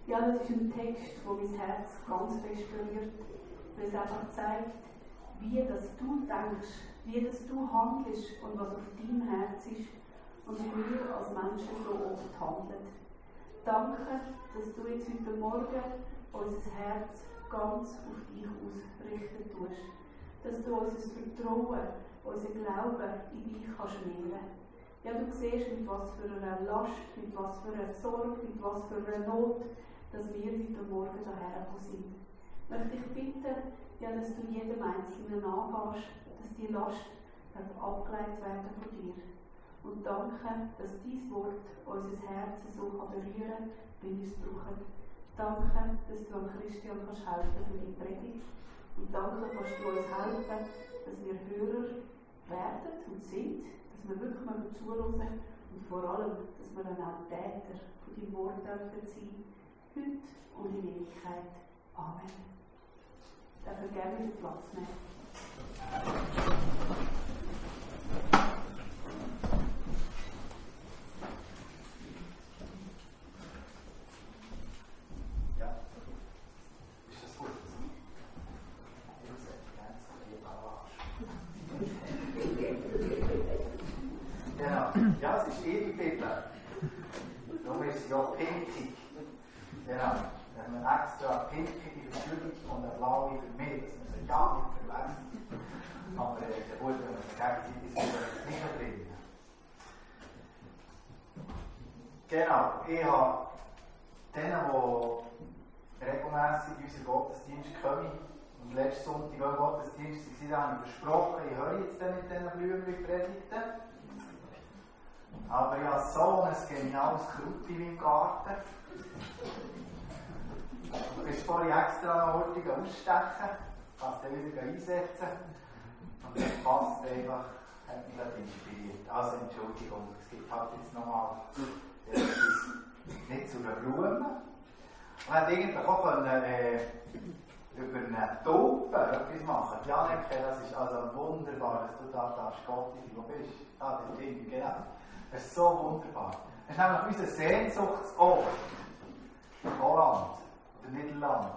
Speaker 2: Ja, das ist ein Text, der mein Herz ganz fest berührt, weil es einfach zeigt, wie das du denkst, wie das du handelst und was auf deinem Herz ist und wie wir als Menschen so oft handeln. Danke, dass du jetzt heute Morgen unser Herz ganz auf dich ausrichten tust. Dass du unser Vertrauen, unser Glauben in dich kannst nähren. Ja, du siehst, mit was für einer Last, mit was für einer Sorge, mit was für einer Not, dass wir heute Morgen hierher sind. Möchte ich bitten, ja, dass du jedem Einzelnen angehst, dass die Last abgeleitet werden von dir. Und danke, dass dein Wort unser Herz so berühren kann, wie wir es brauchen. Danke, dass du an Christian kannst helfen für die Predigt. Und danke, kannst du uns helfen, dass wir Hörer werden und sind, dass wir wirklich mal zuhören und vor allem, dass wir dann auch Täter von deinem Wort dürfen sein, heute und in Ewigkeit. Amen. Darf ich gerne den Platz nehmen?
Speaker 5: Ja, ist das gut? Genau. Ja, es ist Ewig-Bibel. Darum ist sie auch pinkig. Genau. Da haben wir extra pinkige für Judith und eine blaue für mich, dass wir sie ja nicht verwechseln. Aber der Bund, wenn wir es gegenseitig sind, ist nicht mehr drin. Genau. Ich habe denen, die regelmässig in unseren Gottesdienst kommen, und letzten Sonntag auch Gottesdienst war, habe ich versprochen, ich höre jetzt mit diesen Blümchen-Predigten. Aber ich habe so ein geniales Kraut in meinem Garten. Du bist vorhin extra noch hurtig ausstechen, kannst du wieder einsetzen. Und das passt einfach, hat mich gerade inspiriert. Also Entschuldigung, es gibt halt jetzt nochmal etwas nicht zu den Blumen. Man hätte eigentlich auch über eine Taupe etwas machen. Janeke, das ist also wunderbar, dass du da darfst, Gott, wo bist du? Da, dort hinten, genau. Es ist so wunderbar. Es ist nämlich unser Sehnsuchtsort. Holland oder Niederlande.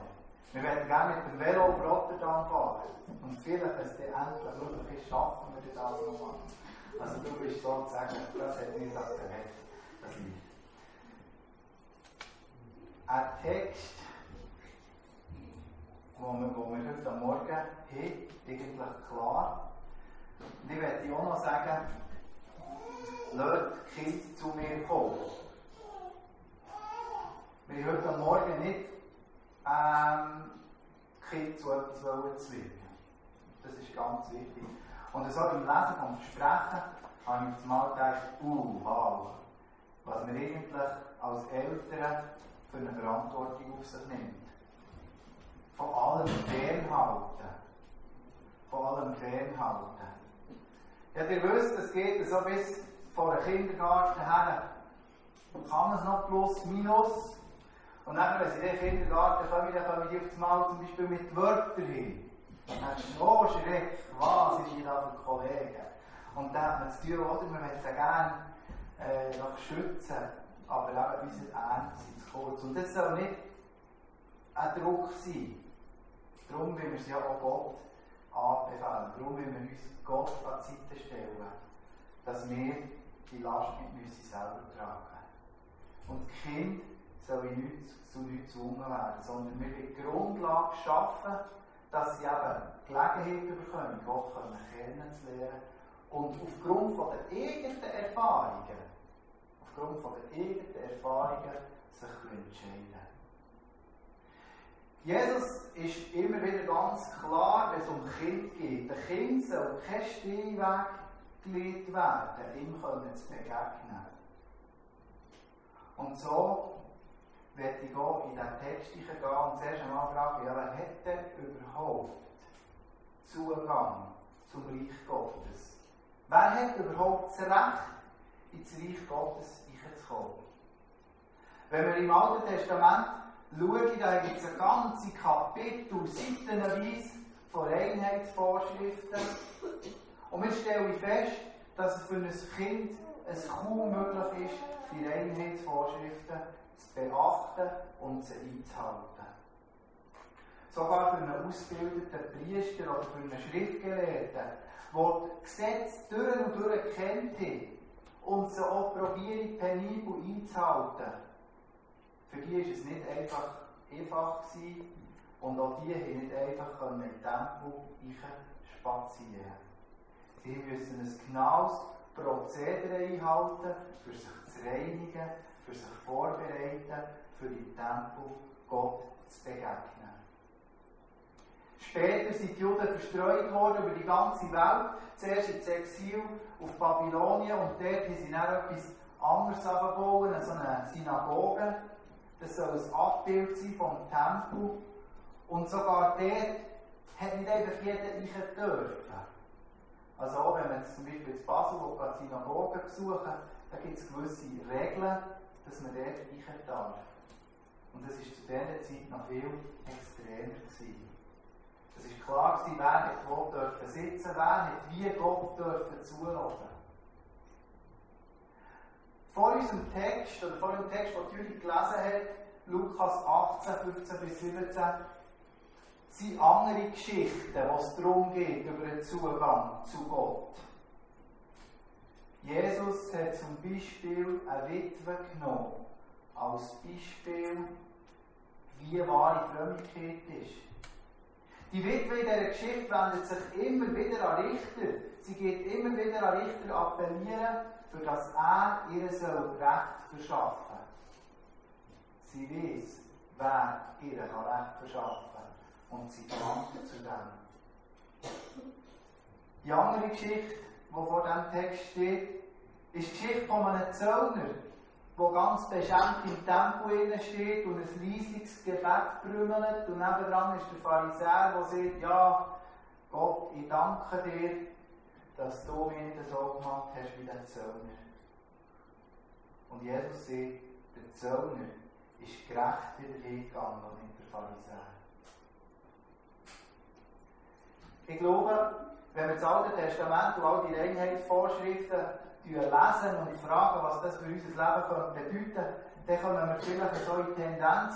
Speaker 5: Wir werden gerne mit dem Velo auf Rotterdam fahren. Und vielleicht, wenn es dann endlich möglich ist, schaffen wir das nochmal. Also du bist sozusagen, das hat nicht das Recht, das ich. Ein Text, wo wir heute am Morgen haben, eigentlich klar. Und ich möchte auch noch sagen, lasst die Kinder zu mir kommen. Wir haben heute am Morgen nicht die Kinder zu etwas zwingen. Das ist ganz wichtig. Und so im Lesen vom Versprechen habe ich auf einmal gedacht, wow, was wir eigentlich als Eltern für eine Verantwortung auf sich nimmt. Von allem fernhalten. Von allem fernhalten. Ja, ihr wisst, es geht so bis vor den Kindergarten her. Man kann es noch plus, minus. Und dann, wenn sie in den Kindergarten kommen, dann kommen die auf das Mal zum Beispiel mit Wörtern hin. Und dann denkst du, oh Schreck, was ist hier da für Kollegen? Und dann hat man das Tür, oder? Man möchte gerne noch schützen, aber eben unser Ernst ist zu kurz. Und das soll nicht ein Druck sein. Darum will wir es ja auch Gott anbefehlen. Darum will wir uns Gott an die Seite stellen, dass wir die Last nicht selber tragen müssen. Und die Kinder sollen nicht zu nichts gezwungen werden, sondern wir wollen die Grundlage schaffen, dass sie eben Gelegenheit bekommen, Gott kennenzulernen und aufgrund von den eigenen Erfahrungen, sich entscheiden. Jesus ist immer wieder ganz klar, wenn es um Kind geht. Der Kind soll kein Steinweg gelegt werden, ihm zu begegnen. Und so werde ich auch in diesen Text gehen und zuerst einmal fragen, ja, wer hat denn überhaupt Zugang zum Reich Gottes? Wer hat überhaupt das Recht, ins Reich Gottes hineinzukommen? Wenn wir im Alten Testament schauen, da gibt es ein ganzes Kapitel, seitenweise von Reinheitsvorschriften. Und wir stellen fest, dass es für ein Kind kaum möglich ist, die Reinheitsvorschriften zu beachten und sie einzuhalten. Sogar für einen ausgebildeten Priester oder für einen Schriftgelehrten, der das Gesetz durch und durch kennt und sie auch probiert, penibel einzuhalten. Für die war es nicht einfach gewesen, und auch die haben nicht einfach in den Tempel spazieren. Sie müssen ein genaues Prozedere einhalten, für sich zu reinigen, für sich vorbereiten, für den Tempel Gott zu begegnen. Später sind die Juden verstreut worden über die ganze Welt, zuerst ins Exil auf Babylonien und dort haben sie dann etwas anderes angebaut, so eine Synagoge. Das soll ein Abbild sein vom Tempel. Und sogar dort hat nicht einfach jeder rein dürfen. Also auch wenn man jetzt zum Beispiel in Basel die Synagoge besuchen, da gibt es gewisse Regeln, dass man dort rein darf. Und das war zu dieser Zeit noch viel extremer gewesen. Es war klar, wer hat wo dürfen sitzen, wer hat wie Gott dürfen zuhören. Vor unserem Text, oder vor dem Text, den Juli gelesen hat, Lukas 18, 15 bis 17, sind andere Geschichten, wo es darum geht, über den Zugang zu Gott. Jesus hat zum Beispiel eine Witwe genommen, als Beispiel, wie wahre Frömmigkeit ist. Die Witwe in dieser Geschichte wendet sich immer wieder an Richter. Sie geht immer wieder an Richter appellieren, für das er ihr Recht verschaffen soll. Sie weiss, wer ihr Recht verschaffen kann. Und sie gelangt zu dem. Die andere Geschichte, die vor diesem Text steht, ist die Geschichte von einem Zöllner, der ganz beschämt im Tempel steht und ein leisiges Gebet brümmelt. Und nebendran ist der Pharisäer, der sagt, ja, Gott, ich danke dir, dass du mir nicht so gemacht hast wie der Zöllner. Und Jesus sagt, der Zöllner ist gerecht wieder hingegangen und nicht der Pharisäer. Ich glaube, wenn wir das Alte Testament und all die Reinheitsvorschriften lesen und fragen, was das für unser Leben bedeuten könnte, dann kommen wir vielleicht so in die Tendenz,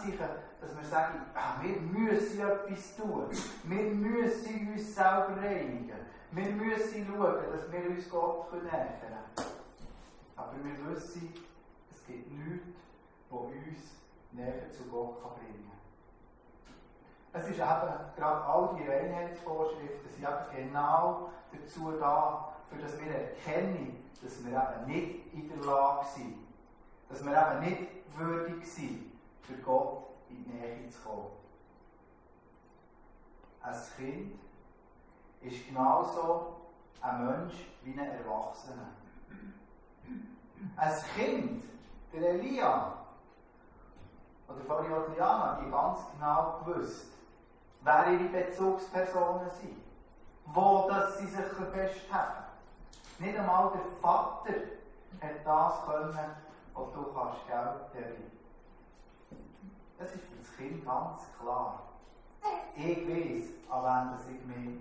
Speaker 5: dass wir sagen, wir müssen etwas tun. Wir müssen uns selber reinigen. Wir müssen schauen, dass wir uns Gott nähern können. Aber wir wissen, es gibt nichts, das uns näher zu Gott bringen kann. Es ist eben gerade all die Reinheitsvorschriften sind eben genau dazu da, für dass wir erkennen, dass wir eben nicht in der Lage sind, dass wir eben nicht würdig sind, für Gott in die Nähe zu kommen. Ein Kind ist genauso ein Mensch wie ein Erwachsener. Ein Kind, der Elia oder vorher Liana, die ganz genau gewusst, wer ihre Bezugspersonen sind, wo dass sie sich festhalten. Nicht einmal der Vater hat das können, was du kannst, gell, Debbie? Das ist für das Kind ganz klar. Ich weiss, an wen ich mich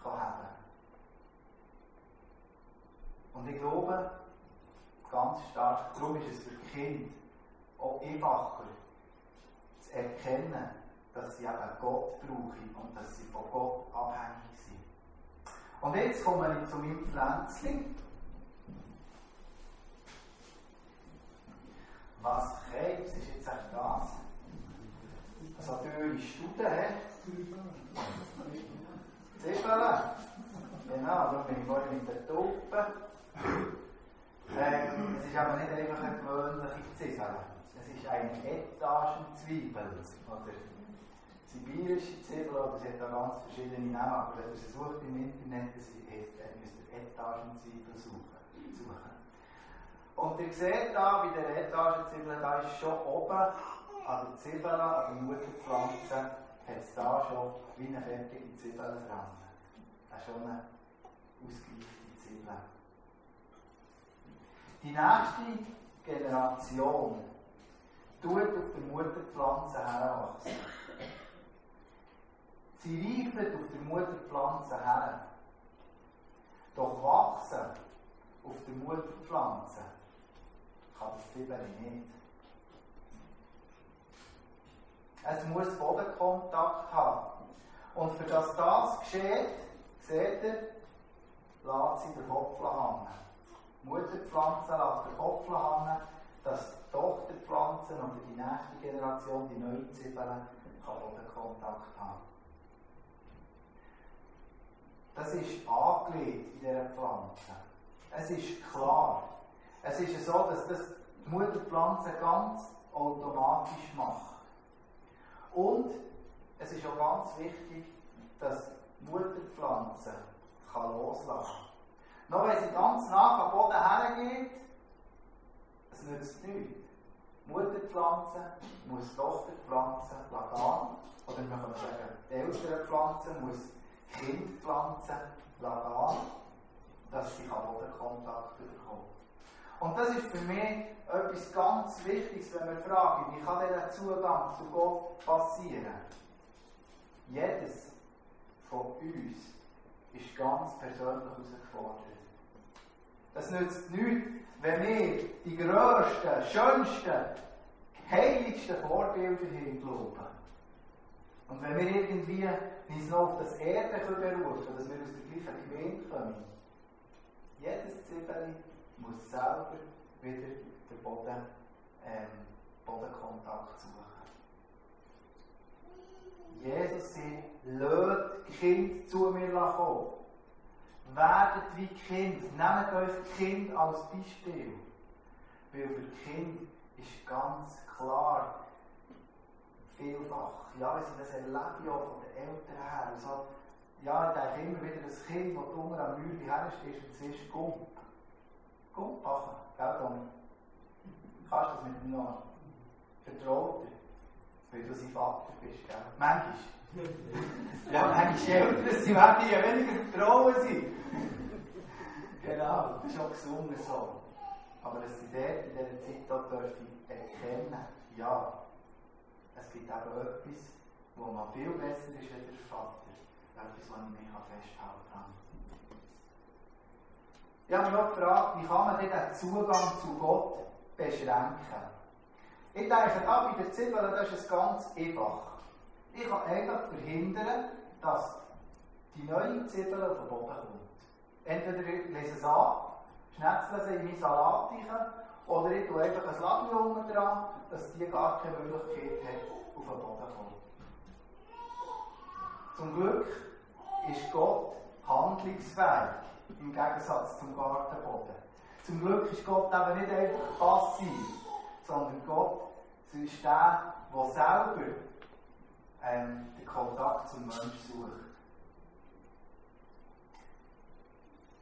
Speaker 5: haben kann. Und ich glaube, ganz stark, darum ist es für die Kinder auch einfacher zu erkennen, dass sie eben Gott brauchen und dass sie von Gott abhängig sind. Und jetzt komme ich zu meinem Pflänzchen. Was Krebs ist jetzt echt das? So teure Studien, Zwiebeln. Genau, da bin ich vorhin mit der Taupe. Es ist aber nicht einfach eine gewöhnliche Zwiebel. Es ist eine Etagenzwiebel. Oder sibirische Zwiebel, oder sie hat da ganz verschiedene Namen. Aber wenn ihr sie sucht im Internet, müsst ihr Etagenzwiebel suchen. Und ihr seht da, bei der Etagenzwiebel, da ist schon oben an der Zwiebel, an der Mutterpflanze, hat es da schon wie eine fertige Zwiebel dran. Das ist schon eine ausgereifte Zwiebel. Die nächste Generation tut auf der Mutterpflanze heranwachsen. Sie reifen auf der Mutterpflanze her. Doch wachsen auf der Mutterpflanze kann das Zwiebel nicht. Es muss Bodenkontakt haben. Und für das geschieht, seht ihr, lässt sie den Kopf hängen. Die Mutterpflanze lässt den Kopf hängen, dass die Tochterpflanzen oder die nächste Generation, die neue Zwiebel, Bodenkontakt haben. Das ist angelegt in dieser Pflanze. Es ist klar. Es ist so, dass das die Mutterpflanze ganz automatisch macht. Und es ist auch ganz wichtig, dass die Mutterpflanze loslassen kann. Noch wenn sie ganz nah am Boden hergeht, es nützt nichts. Die Mutterpflanze muss die Tochterpflanze gehen. Oder man kann sagen, die ältere Pflanze muss die Kindpflanze gehen, dass sie Bodenkontakt bekommen. Und das ist für mich etwas ganz Wichtiges, wenn wir fragen, wie kann dieser Zugang zu Gott passieren? Jedes von uns ist ganz persönlich herausgefordert. Es nützt nichts, wenn wir die grössten, schönsten, heiligsten Vorbilder haben glauben. Und wenn wir irgendwie uns noch auf das Erde berufen können, dass wir aus der gleichen Gemeinde kommen. Jedes Zwiebel muss selber wieder den Bodenkontakt suchen. Jesus sagt, lasst die Kinder zu mir kommen. Werdet wie Kind. Nehmt euch Kind als Beispiel. Weil für die Kinder ist ganz klar, vielfach, ja, wenn sie das erleben, auch von den Eltern her. Also, ja, ich denke immer wieder, das Kind, das du unten am Mühle herstehst und siehst, Gump machen, gell, Tommy? Kannst du das mit ihm noch? Vertraut dir, weil du sein Vater bist, gell? Manchmal. Ja, manchmal Eltern, sie werden ja weniger vertrauen sein. Genau, das ist auch gesungen so. Aber dass sie dort in dieser Zeit auch erkennen, ja, es gibt eben etwas, wo man viel besser ist als der Vater. Etwas, was ich mich festhalten kann. Ich habe mich auch gefragt, wie kann man denn den Zugang zu Gott beschränken? Ich denke, da bei der Zwiebel, das ist es ganz einfach. Ich kann einfach verhindern, dass die neue Zwiebel auf den Boden kommt. Entweder ich lese es an, schnetzle sie in meinen Salat rein, oder ich tue einfach ein Label unten dran, dass die gar keine Möglichkeit hat, auf den Boden zu kommen. Zum Glück ist Gott handlungsfähig, im Gegensatz zum Gartenboden. Zum Glück ist Gott eben nicht einfach passiv, sondern Gott ist der selber den Kontakt zum Menschen sucht.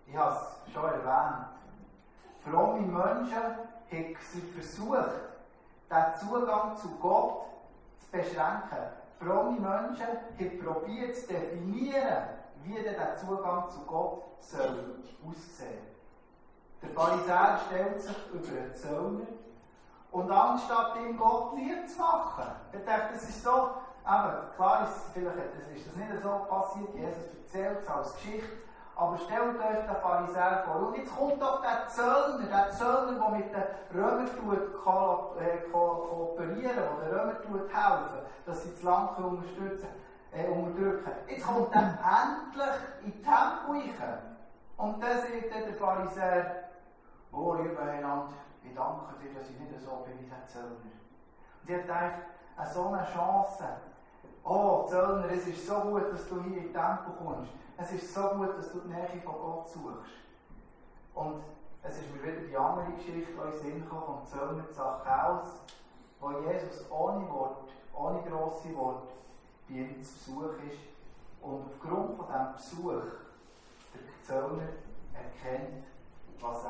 Speaker 5: Ich habe es schon erwähnt. Fromme Menschen haben versucht, den Zugang zu Gott zu beschränken. Fromme Menschen haben probiert zu definieren, wie denn der Zugang zu Gott soll aussehen. Der Pharisäer stellt sich über den Zöllner und anstatt ihm Gott lieb zu machen, er denkt, das ist so, aber klar ist, vielleicht ist das nicht so passiert, Jesus erzählt es als Geschichte, aber stellt euch den Pharisäer vor. Und jetzt kommt doch der Zöllner, der mit den Römern kooperieren, der den Römern helfen, dass sie das Land unterdrücken. Jetzt kommt er endlich in den Tempel rein. Und dann sagt der Pharisäer, oh, lieber Heiland, ich danke dir, dass ich nicht so bin wie der Zöllner. Und ich dachte, so eine Chance. Oh, Zöllner, es ist so gut, dass du hier in den Tempel kommst. Es ist so gut, dass du die Nähe von Gott suchst. Und es ist mir wieder die andere Geschichte, die in den Sinn kam, vom Zöllner Zachäus, wo Jesus ohne Wort, ohne grosse Worte bei ihm zu Besuch ist. Und aufgrund von diesem Besuch der Zöllner erkennt, was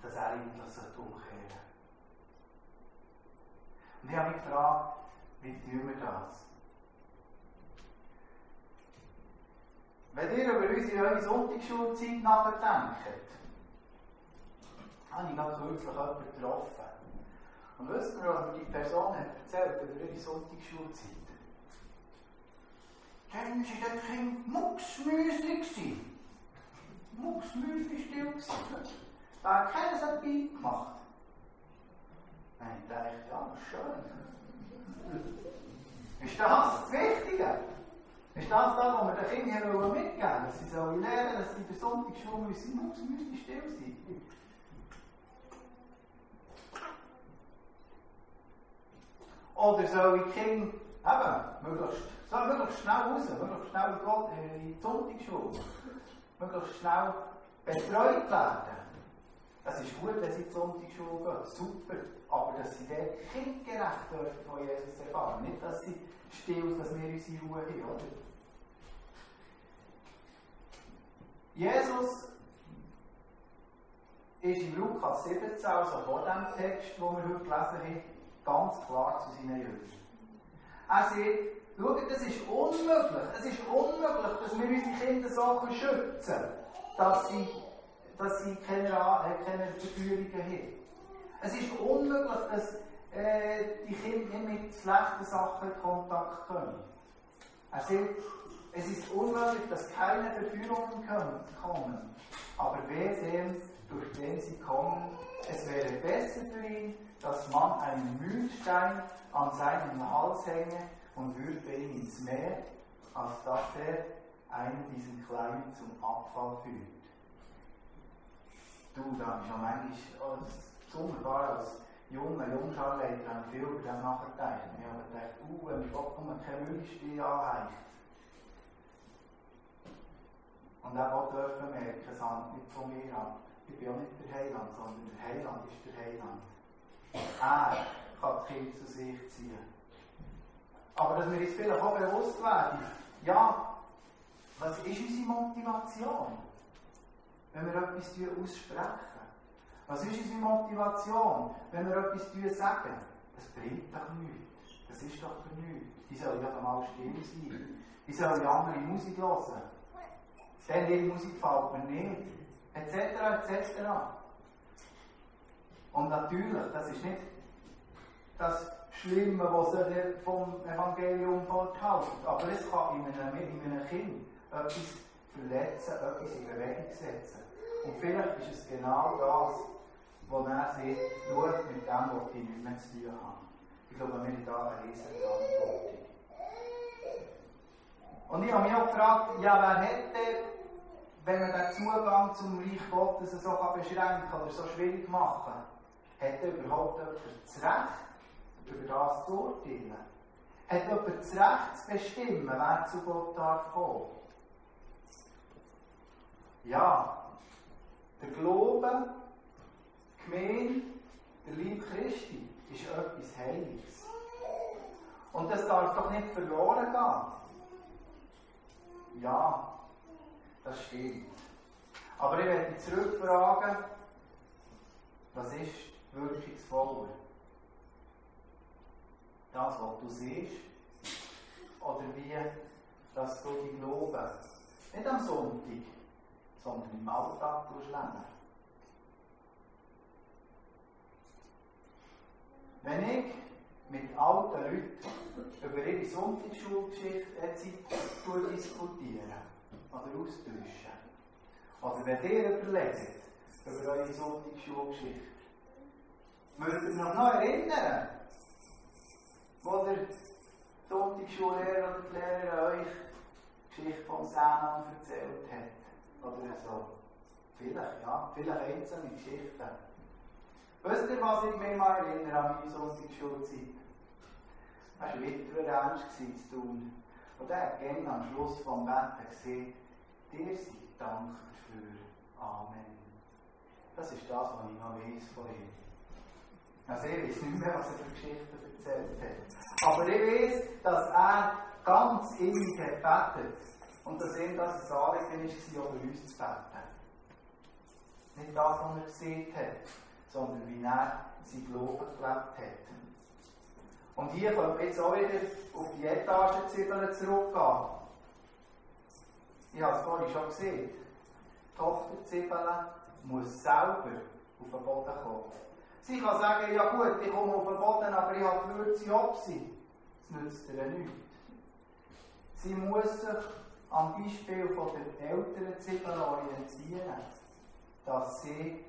Speaker 5: dass er eigentlich umkehren sollte. Und ich habe mich gefragt, wie tun wir das? Wenn ihr über unsere Sonntagsschulzeit nachdenkt, habe ich noch kürzlich jemanden getroffen. Und wisst ihr, was mir die Person hat erzählt über ihre Sonntagsschulzeit? Dann war das Kind Mucksmüsli. Mucksmüsli still gewesen. Da hat keiner so dabei gemacht. Ich dachte, ja, schön. Ist das das Wichtige? Ist das, was wir den Kindern mitgeben wollen? Dass sie lernen sollen, dass sie in der Sonntagsschule müssen still sein. Oder soll die Kinder möglichst schnell raus, möglichst schnell in die Sonntagsschule, möglichst schnell betreut werden. Es ist gut, wenn sie in die Sonntagsschule gehen, super. Aber dass sie dort kindgerecht dürfen von Jesus erfahren. Nicht, dass sie still, dass wir unsere Ruhe haben, oder? Jesus ist in Lukas 17, also vor dem Text, den wir heute gelesen haben, ganz klar zu seinen Jüngern. Er sagt, schaut, es ist unmöglich, dass wir unsere Kinder so schützen können, dass sie keine Verführungen haben. Es ist unmöglich, dass die Kinder nicht mit schlechten Sachen in Kontakt kommen. Er sagt, es ist unmöglich, dass keine Verführungen kommen. Aber wehe dem, durch den sie kommen, es wäre besser für ihn, dass man einen Mühlstein an seinen Hals hänge und würfe ihn ins Meer, als dass er einen diesen Kleinen zum Abfall führt. Du, da ist schon manchmal wunderbar als Jungscharleiter habe ich viel über das nachgedacht. Ich habe gedacht, wenn wir Gott keine Mühlstein anheicht. Und auch dürfen merken, es hängt nicht von mir ab. Ich bin auch nicht der Heiland, sondern der Heiland ist der Heiland. Er kann die Kinder zu sich ziehen. Aber dass wir uns vielleicht auch bewusst werden, ja, was ist unsere Motivation, wenn wir etwas aussprechen? Was ist unsere Motivation, wenn wir etwas sagen? Das bringt doch nichts. Das ist doch für nichts. Die sollen ja mal still sein. Die sollen ja andere Musik hören. Denn ihre Musik gefällt mir nicht. Etc. etc. Und natürlich, das ist nicht das Schlimme, was vom Evangelium forthält. Aber es kann in einem Kind etwas verletzen, etwas in Bewegung setzen. Und vielleicht ist es genau das, wo er sagt, schau, mit dem, was ich nicht mehr zu tun habe. Ich glaube, wir haben da eine riesige Verantwortung. Und ich habe mich auch gefragt, ja, wer hätte, wenn man den Zugang zum Reich Gottes so beschränken kann oder so schwierig machen kann, hat überhaupt jemand das Recht, über das zu urteilen? Hat jemand das Recht zu bestimmen, wer zu Gott darf kommen? Ja, der Glaube, die Gemeinde, der Liebe Christi ist etwas Heiliges. Und das darf doch nicht verloren gehen. Ja, das stimmt. Aber ich werde zurückfragen, was ist wirkungsvoller? Das, was du siehst, oder wie, dass du die Glauben nicht am Sonntag, sondern im Alltag leben. Wenn ich mit alten Leuten über ihre Sonntagsschulgeschichte diskutiere oder austauschen, oder wenn ihr überlegt über eure Sonntagsschulgeschichte, würdet ihr euch noch erinnern, wo der Sonntagsschullehrer oder die Lehrer euch die Geschichte von Sämann erzählt hat? Oder so. Vielleicht, ja. Vielleicht einzelne Geschichten. Wisst ihr, was ich mich mal erinnere an meine Sonntagsschulzeit? Das war wieder ernst zu tun. Und er hat gerne am Schluss vom Wetter gesehen, dir sei Dank dafür. Amen. Das ist das, was ich noch weiss von ihm. Also ich weiß nicht mehr, was er für Geschichten erzählt hat. Aber ich weiss, dass er ganz innig hat gebetet. Und dass ihm das ein Anliegen war, über uns zu beten. Nicht das, was er gesehen hat, sondern wie er sein Glauben gelebt hat. Und hier können wir jetzt auch wieder auf die Etagenzwiebeln zurückgehen. Ich habe es vorhin schon gesehen. Die Tochterzwiebel muss selber auf den Boden kommen. Sie kann sagen, ja gut, ich komme auf den Boden, aber ich habe die Würze abgesehen. Das nützt ihr nichts. Sie muss sich am Beispiel von der älteren Zwiebel orientieren, dass sie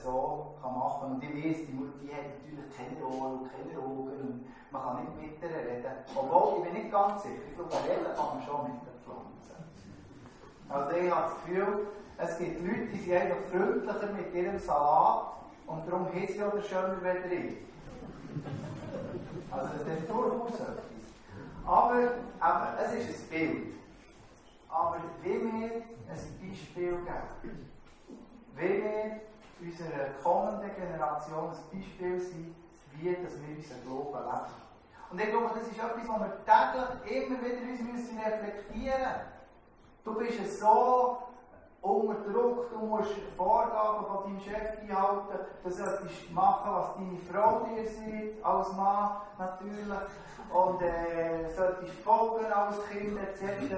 Speaker 5: so machen kann. Und ich weiss, die hat natürlich keine Ohren und keine Augen und man kann nicht mit ihr reden. Obwohl, ich bin nicht ganz sicher, ich glaube, reden kann man schon mit den Pflanzen. Also ich habe das Gefühl, es gibt Leute, die sind einfach freundlicher mit ihrem Salat und darum haben sie auch schöner wieder ich. Also das ist durchaus etwas. Aber eben, es ist ein Bild. Aber wie wir ein Beispiel geben, wie wir unserer kommenden Generation ein Beispiel sind, wie dass wir unseren Glauben leben. Und ich glaube, das ist etwas, was wir täglich immer wieder uns reflektieren müssen. Du bist so unter Druck, du musst Vorgaben von deinem Chef einhalten, du solltest machen, was deine Frau dir sagt, als Mann natürlich, und solltest folgen als Kind etc.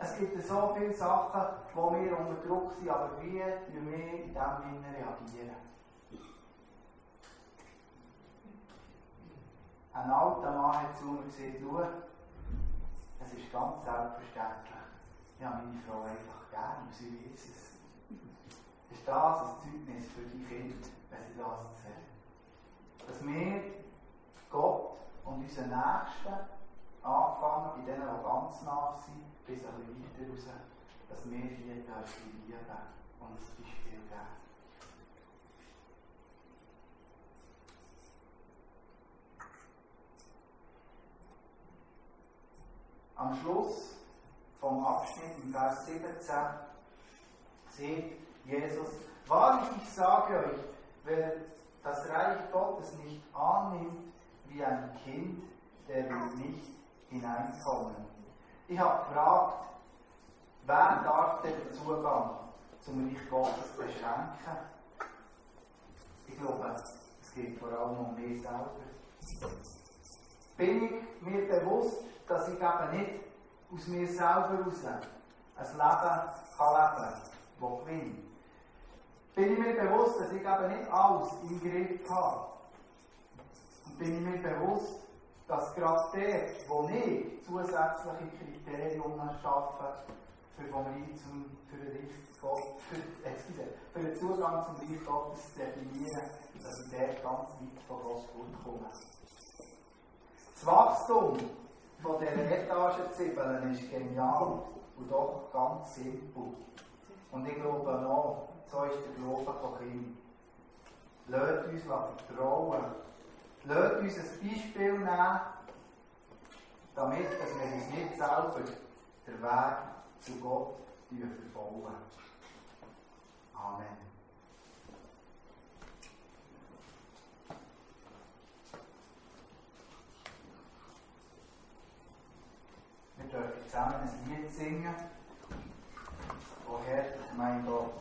Speaker 5: Es gibt so viele Sachen, wo wir unter Druck sind, aber wie wir in diesem Sinne reagieren. Ein alter Mann hat zu mir gesagt, schau, es ist ganz selbstverständlich. Ich habe meine Frau einfach gern und sie weiß es. Ist das ein Zeugnis für die Kinder, wenn sie das sehen? Dass wir Gott und unseren Nächsten, angefangen bei denen, die ganz nah sind, bis ein bisschen weiter raus, dass wir hier lieben und das Beispiel geben. Am Schluss vom Abschnitt im Vers 17 sagt Jesus, wahrlich ich sage euch, wer das Reich Gottes nicht annimmt wie ein Kind, der will nicht hineinkommen. Ich habe gefragt, wer darf den Zugang zum Reich Gottes beschränken? Ich glaube, es geht vor allem um mich selber. Bin ich mir bewusst, dass ich eben nicht aus mir selber heraus ein Leben kann, das gewinnt? Bin ich mir bewusst, dass ich eben nicht alles im Griff habe? Und bin ich mir bewusst, dass gerade der, wo ich zusätzliche Kriterien schaffe, für den Zugang zum Reich Gottes zu definieren, dass ich dort ganz weit von Gott fortkomme. Das Wachstum von dieser Etagenzwiebeln ist genial und doch ganz simpel. Und ich glaube noch, so ist der Glaube von Kind. Lasst uns vertrauen. Lasst uns ein Beispiel nehmen, damit wir uns nicht selber den Weg zu Gott verfolgen. Amen. Wir dürfen zusammen ein Lied singen. O Herr, mein Gott.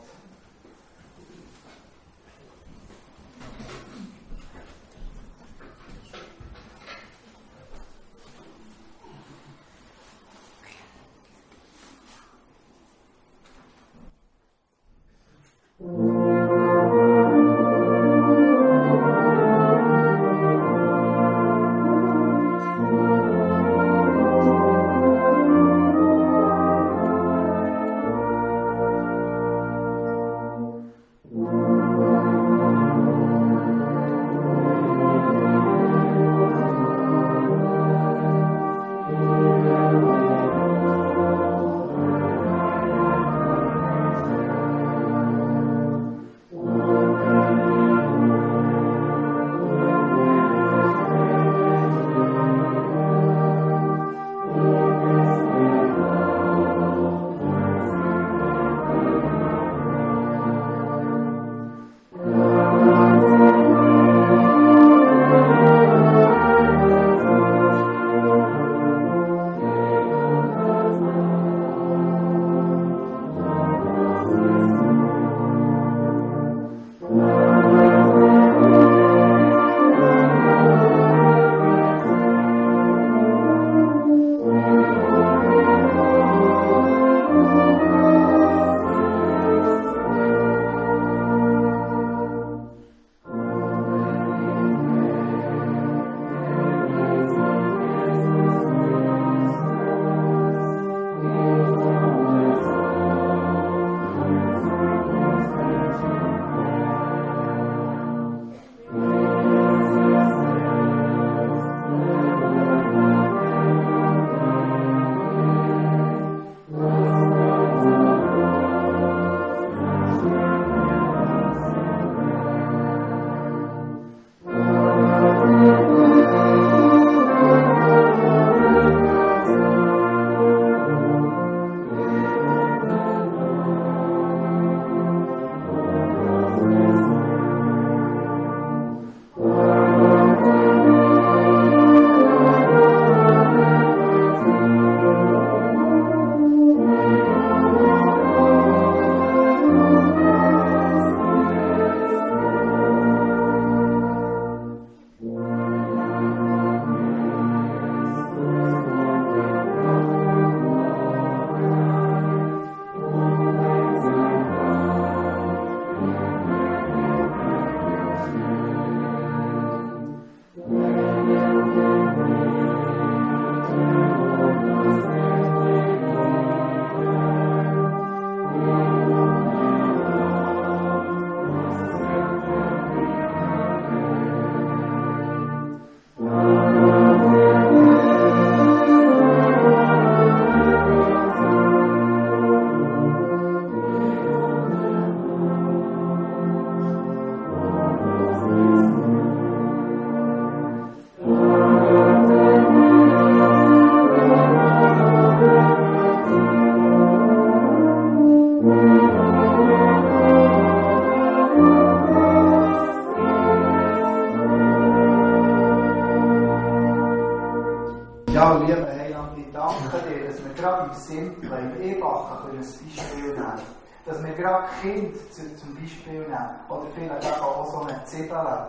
Speaker 5: Ja, lieber Heiland, ich danke dir, dass wir gerade im Simplen, im Einfachen ein Beispiel nehmen können. Dass wir gerade Kinder zum Beispiel nehmen. Oder vielleicht auch so eine Zwiebel.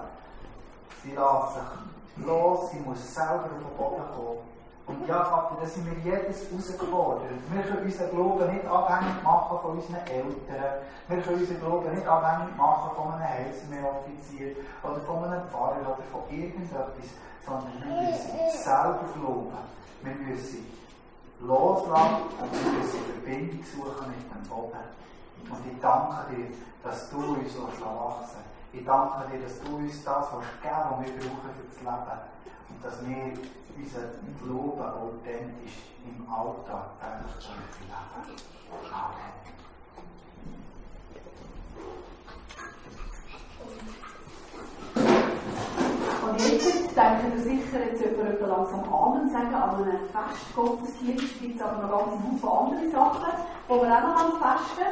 Speaker 5: Sie lässt sich los, sie muss selber auf den Boden kommen. Und ja, Vater, da sind wir jedes herausgefordert. Wir können unseren Glauben nicht abhängig machen von unseren Eltern. Wir können unseren Glauben nicht abhängig machen von einem Heilsmeeroffizier oder von einem Pfarrer oder von irgendetwas. Sondern wir müssen selber glauben. Wir müssen loslassen und wir müssen Verbindung suchen mit dem Boden. Und ich danke dir, dass du uns wachsen. Ich danke dir, dass du uns das geben willst, was wir brauchen für das Leben. Und dass wir unseren Glauben authentisch im Alltag eigentlich leben. Amen.
Speaker 2: Und jetzt denken wir sicher, jetzt jemand langsam Amen sagen, an einem Festgottesdienst gibt es aber noch ganz viele andere Sachen, die wir auch noch festen.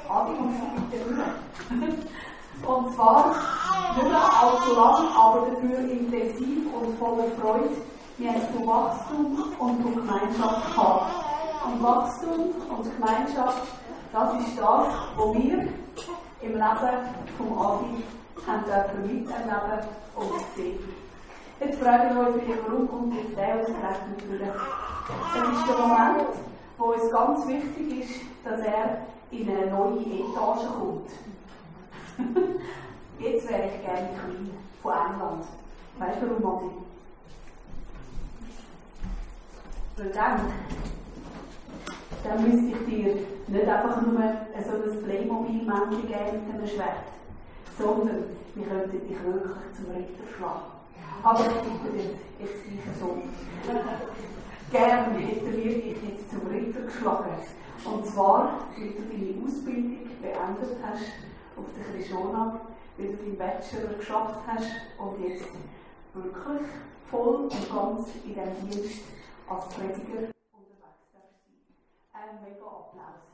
Speaker 2: Adi, kommst du bitte rüber? Und zwar nicht allzu lang, aber dafür intensiv und voller Freude. Wir haben von Wachstum und von Gemeinschaft gehabt. Und Wachstum und Gemeinschaft, das ist das, was wir im Leben vom Adi haben dürfen miterleben und sehen. Jetzt fragen wir uns wieder, warum kommt jetzt der ausgerechnet wieder? Es ist der Moment, wo es ganz wichtig ist, dass er in eine neue Etage kommt. Jetzt wäre ich gerne Queen von England. Weißt du warum, Adi? Weil dann müsste ich dir nicht einfach nur so ein Playmobil-Männchen geben mit einem Schwert, sondern wir könnten dich wirklich zum Ritter schlagen. Aber ich bitte dich, jetzt gleich so. Gerne hätten wir dich jetzt zum Ritter geschlagen. Und zwar, weil du deine Ausbildung beendet hast auf der Krishona, weil du deinen Bachelor geschafft hast und jetzt wirklich voll und ganz in diesem Dienst als Prediger unterwegs darfst sein. Ein mega Applaus.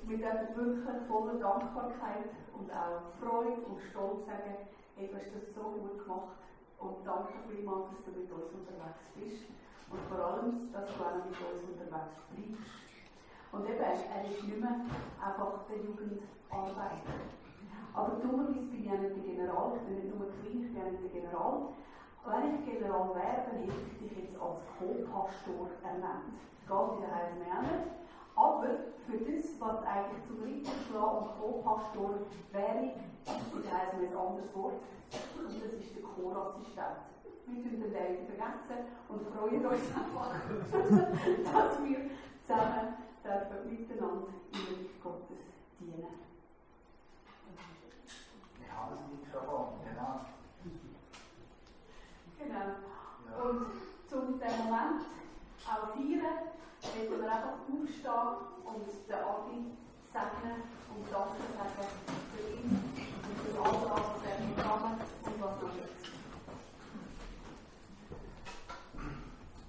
Speaker 2: Wir dürfen wirklich voller Dankbarkeit und auch Freude und Stolz sagen, hey, du hast das so gut gemacht und danke vielmals, dass du mit uns unterwegs bist und vor allem, dass du auch mit uns unterwegs bleibst. Und eben, er ist nicht mehr einfach der Jugendarbeiter. Aber dummerweise bin ich ja nicht der General, ich bin nicht nur Queen, ich bin ja nicht der General. Wenn ich General wäre, dann hätte ich dich jetzt als Co-Pastor ernannt. Geht in der Heim auch nicht. Aber für das, was eigentlich zum Ritterschlag und Co-Pastor wäre, ist ein anderes Wort. Und das ist der Co-Assistent. Wir tun den David vergessen und freuen uns einfach, dass wir zusammen miteinander im Reich Gottes dienen.
Speaker 5: Ich habe das Mikrofon, genau.
Speaker 2: Genau. Und zum diesen Moment auch feiern, werden wir einfach aufstehen und den Adi segnen und Danke sagen für ihn und für alles, was er getan und was er jetzt.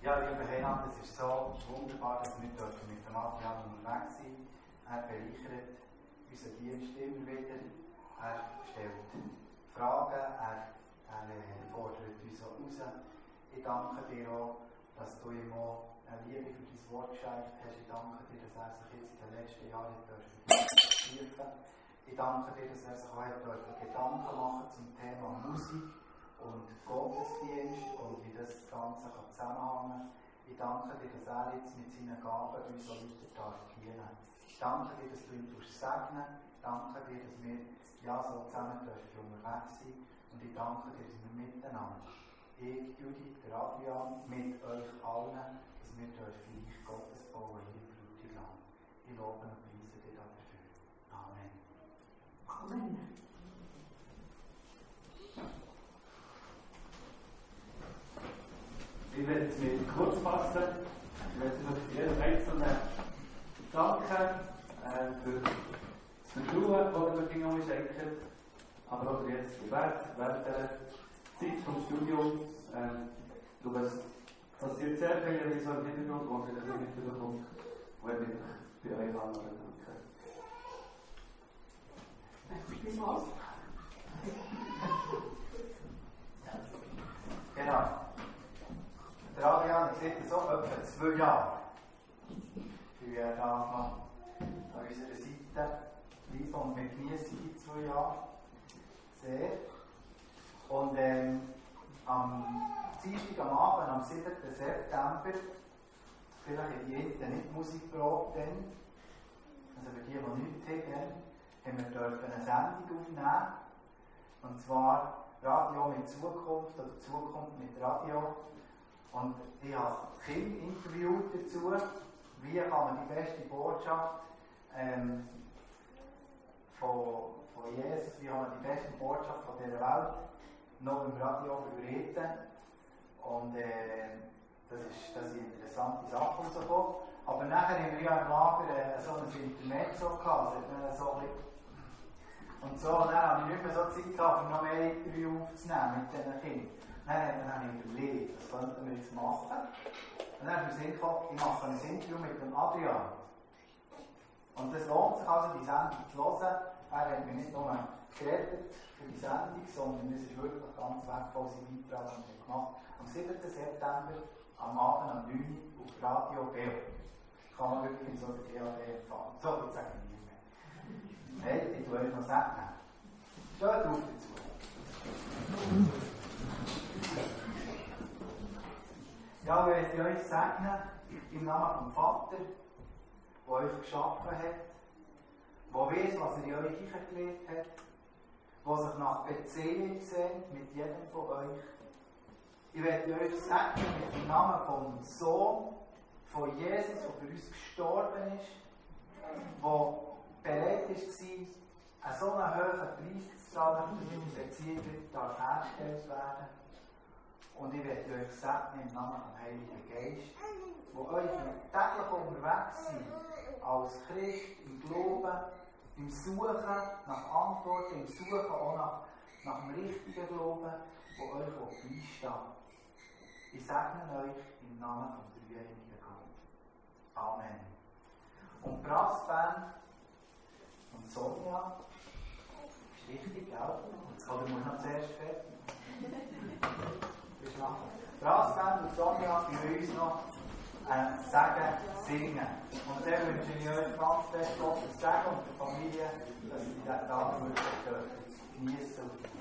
Speaker 5: Ja, liebe Heiland, es ist so wunderbar, dass wir mit dem Adrian unterwegs sind. Er bereichert unseren Dienst immer wieder. Er stellt Fragen, er fordert uns auch raus. Ich danke dir auch, dass du ihm auch eine Liebe für dein Wort geschenkt hast. Ich danke dir, dass er sich jetzt in den letzten Jahren vertiefen durfte. Ich danke dir, dass er sich auch Gedanken machen zum Thema Musik und Gottesdienst und wie das Ganze zusammenhängen kann. Ich danke dir, dass er jetzt mit seinen Gaben uns so weiter dienen darf. Ich danke dir, dass du ihn segnen. Ich danke dir, dass wir so zusammen unterwegs sind. Und ich danke dir, dass wir miteinander, ich, Judith, der Adrian, mit euch allen, dass wir Reich Gottes bauen hier im Frutigland. Ich lobe und preise dir dafür. Amen.
Speaker 2: Amen.
Speaker 3: Ich werde es mir kurz fassen. Ich werde für jeden Einzelnen danken für das Vertrauen, das ihr mir schenkt. Aber auch für jetzt Gebet während der Zeit vom Studium. Ich glaube, es passiert sehr viel so im Hintergrund, wo vielleicht nicht mitbekommt, wo ich mich bei euch andanke.
Speaker 2: Vielmals.
Speaker 5: Genau. Der Adrian, ich sehe so etwa 2 Jahre. Ich bin da noch an unserer Seite. Und wir genießen die 2 Jahre sehr. Und am Dienstag am Abend, am 7. September, vielleicht hat die Ente nicht Musikprobe dann, Also für die nichts haben wir dürfen eine Sendung aufnehmen. Und zwar Radio mit Zukunft oder Zukunft mit Radio. Und ich habe Kinder interviewt dazu, wie kann man die beste Botschaft von Jesus, wie kann man die beste Botschaft von dieser Welt noch im Radio verbreiten. Und das sind interessante Sachen rausgekommen. Aber nachher haben wir ja im Lager so ein Intermezzo gehabt. Und so, dann habe ich nicht mehr so Zeit gehabt, um noch mehr Interviews aufzunehmen mit diesen Kindern. Dann habe ich überlegt, was könnten wir jetzt machen. Und dann habe ich mir gedacht, ich mache ein Interview mit dem Adrian. Und es lohnt sich also, die Sendung zu hören. Er hat mich nicht nur gerettet für die Sendung, sondern es ist wirklich ganz wertvoll, seinen Beitrag gemacht. Am 7. September, am Abend um 9 Uhr auf Radio Beo. Kann man wirklich in so der GAB erfahren. So, jetzt sage ich nicht mehr. Nein, ich will euch noch sagen. Schaut auf dazu. Ja, ich möchte euch segnen, im Namen vom Vater, der euch geschaffen hat, der weiss, was er in eure Kirche gelegt hat, der sich nach Beziehung sehnt mit jedem von euch. Ich möchte euch segnen mit dem Namen vom Sohn, von Jesus, der für uns gestorben ist, der bereit war, so einen hohen Preis zu zahlen, dass unsere Beziehung hergestellt werden. Und ich werde euch segnen im Namen vom Heiligen Geist, wo euch täglich unterwegs sind, als Christ, im Glauben, im Suchen nach Antworten, im Suchen auch nach dem richtigen Glauben, wo euch beisteht. Ich segne euch im Namen vom dreieinigen Gott. Amen. Und die Brassband und Sonja, ist richtig, gell? Oder muss noch zuerst fertig? Die Brassband und Sonja bei uns noch Segen singen. Und dann wünsche ich euch ganz fest Gottes Segen und der Familie, dass sie diesen Tag wirklich genießen dürfen.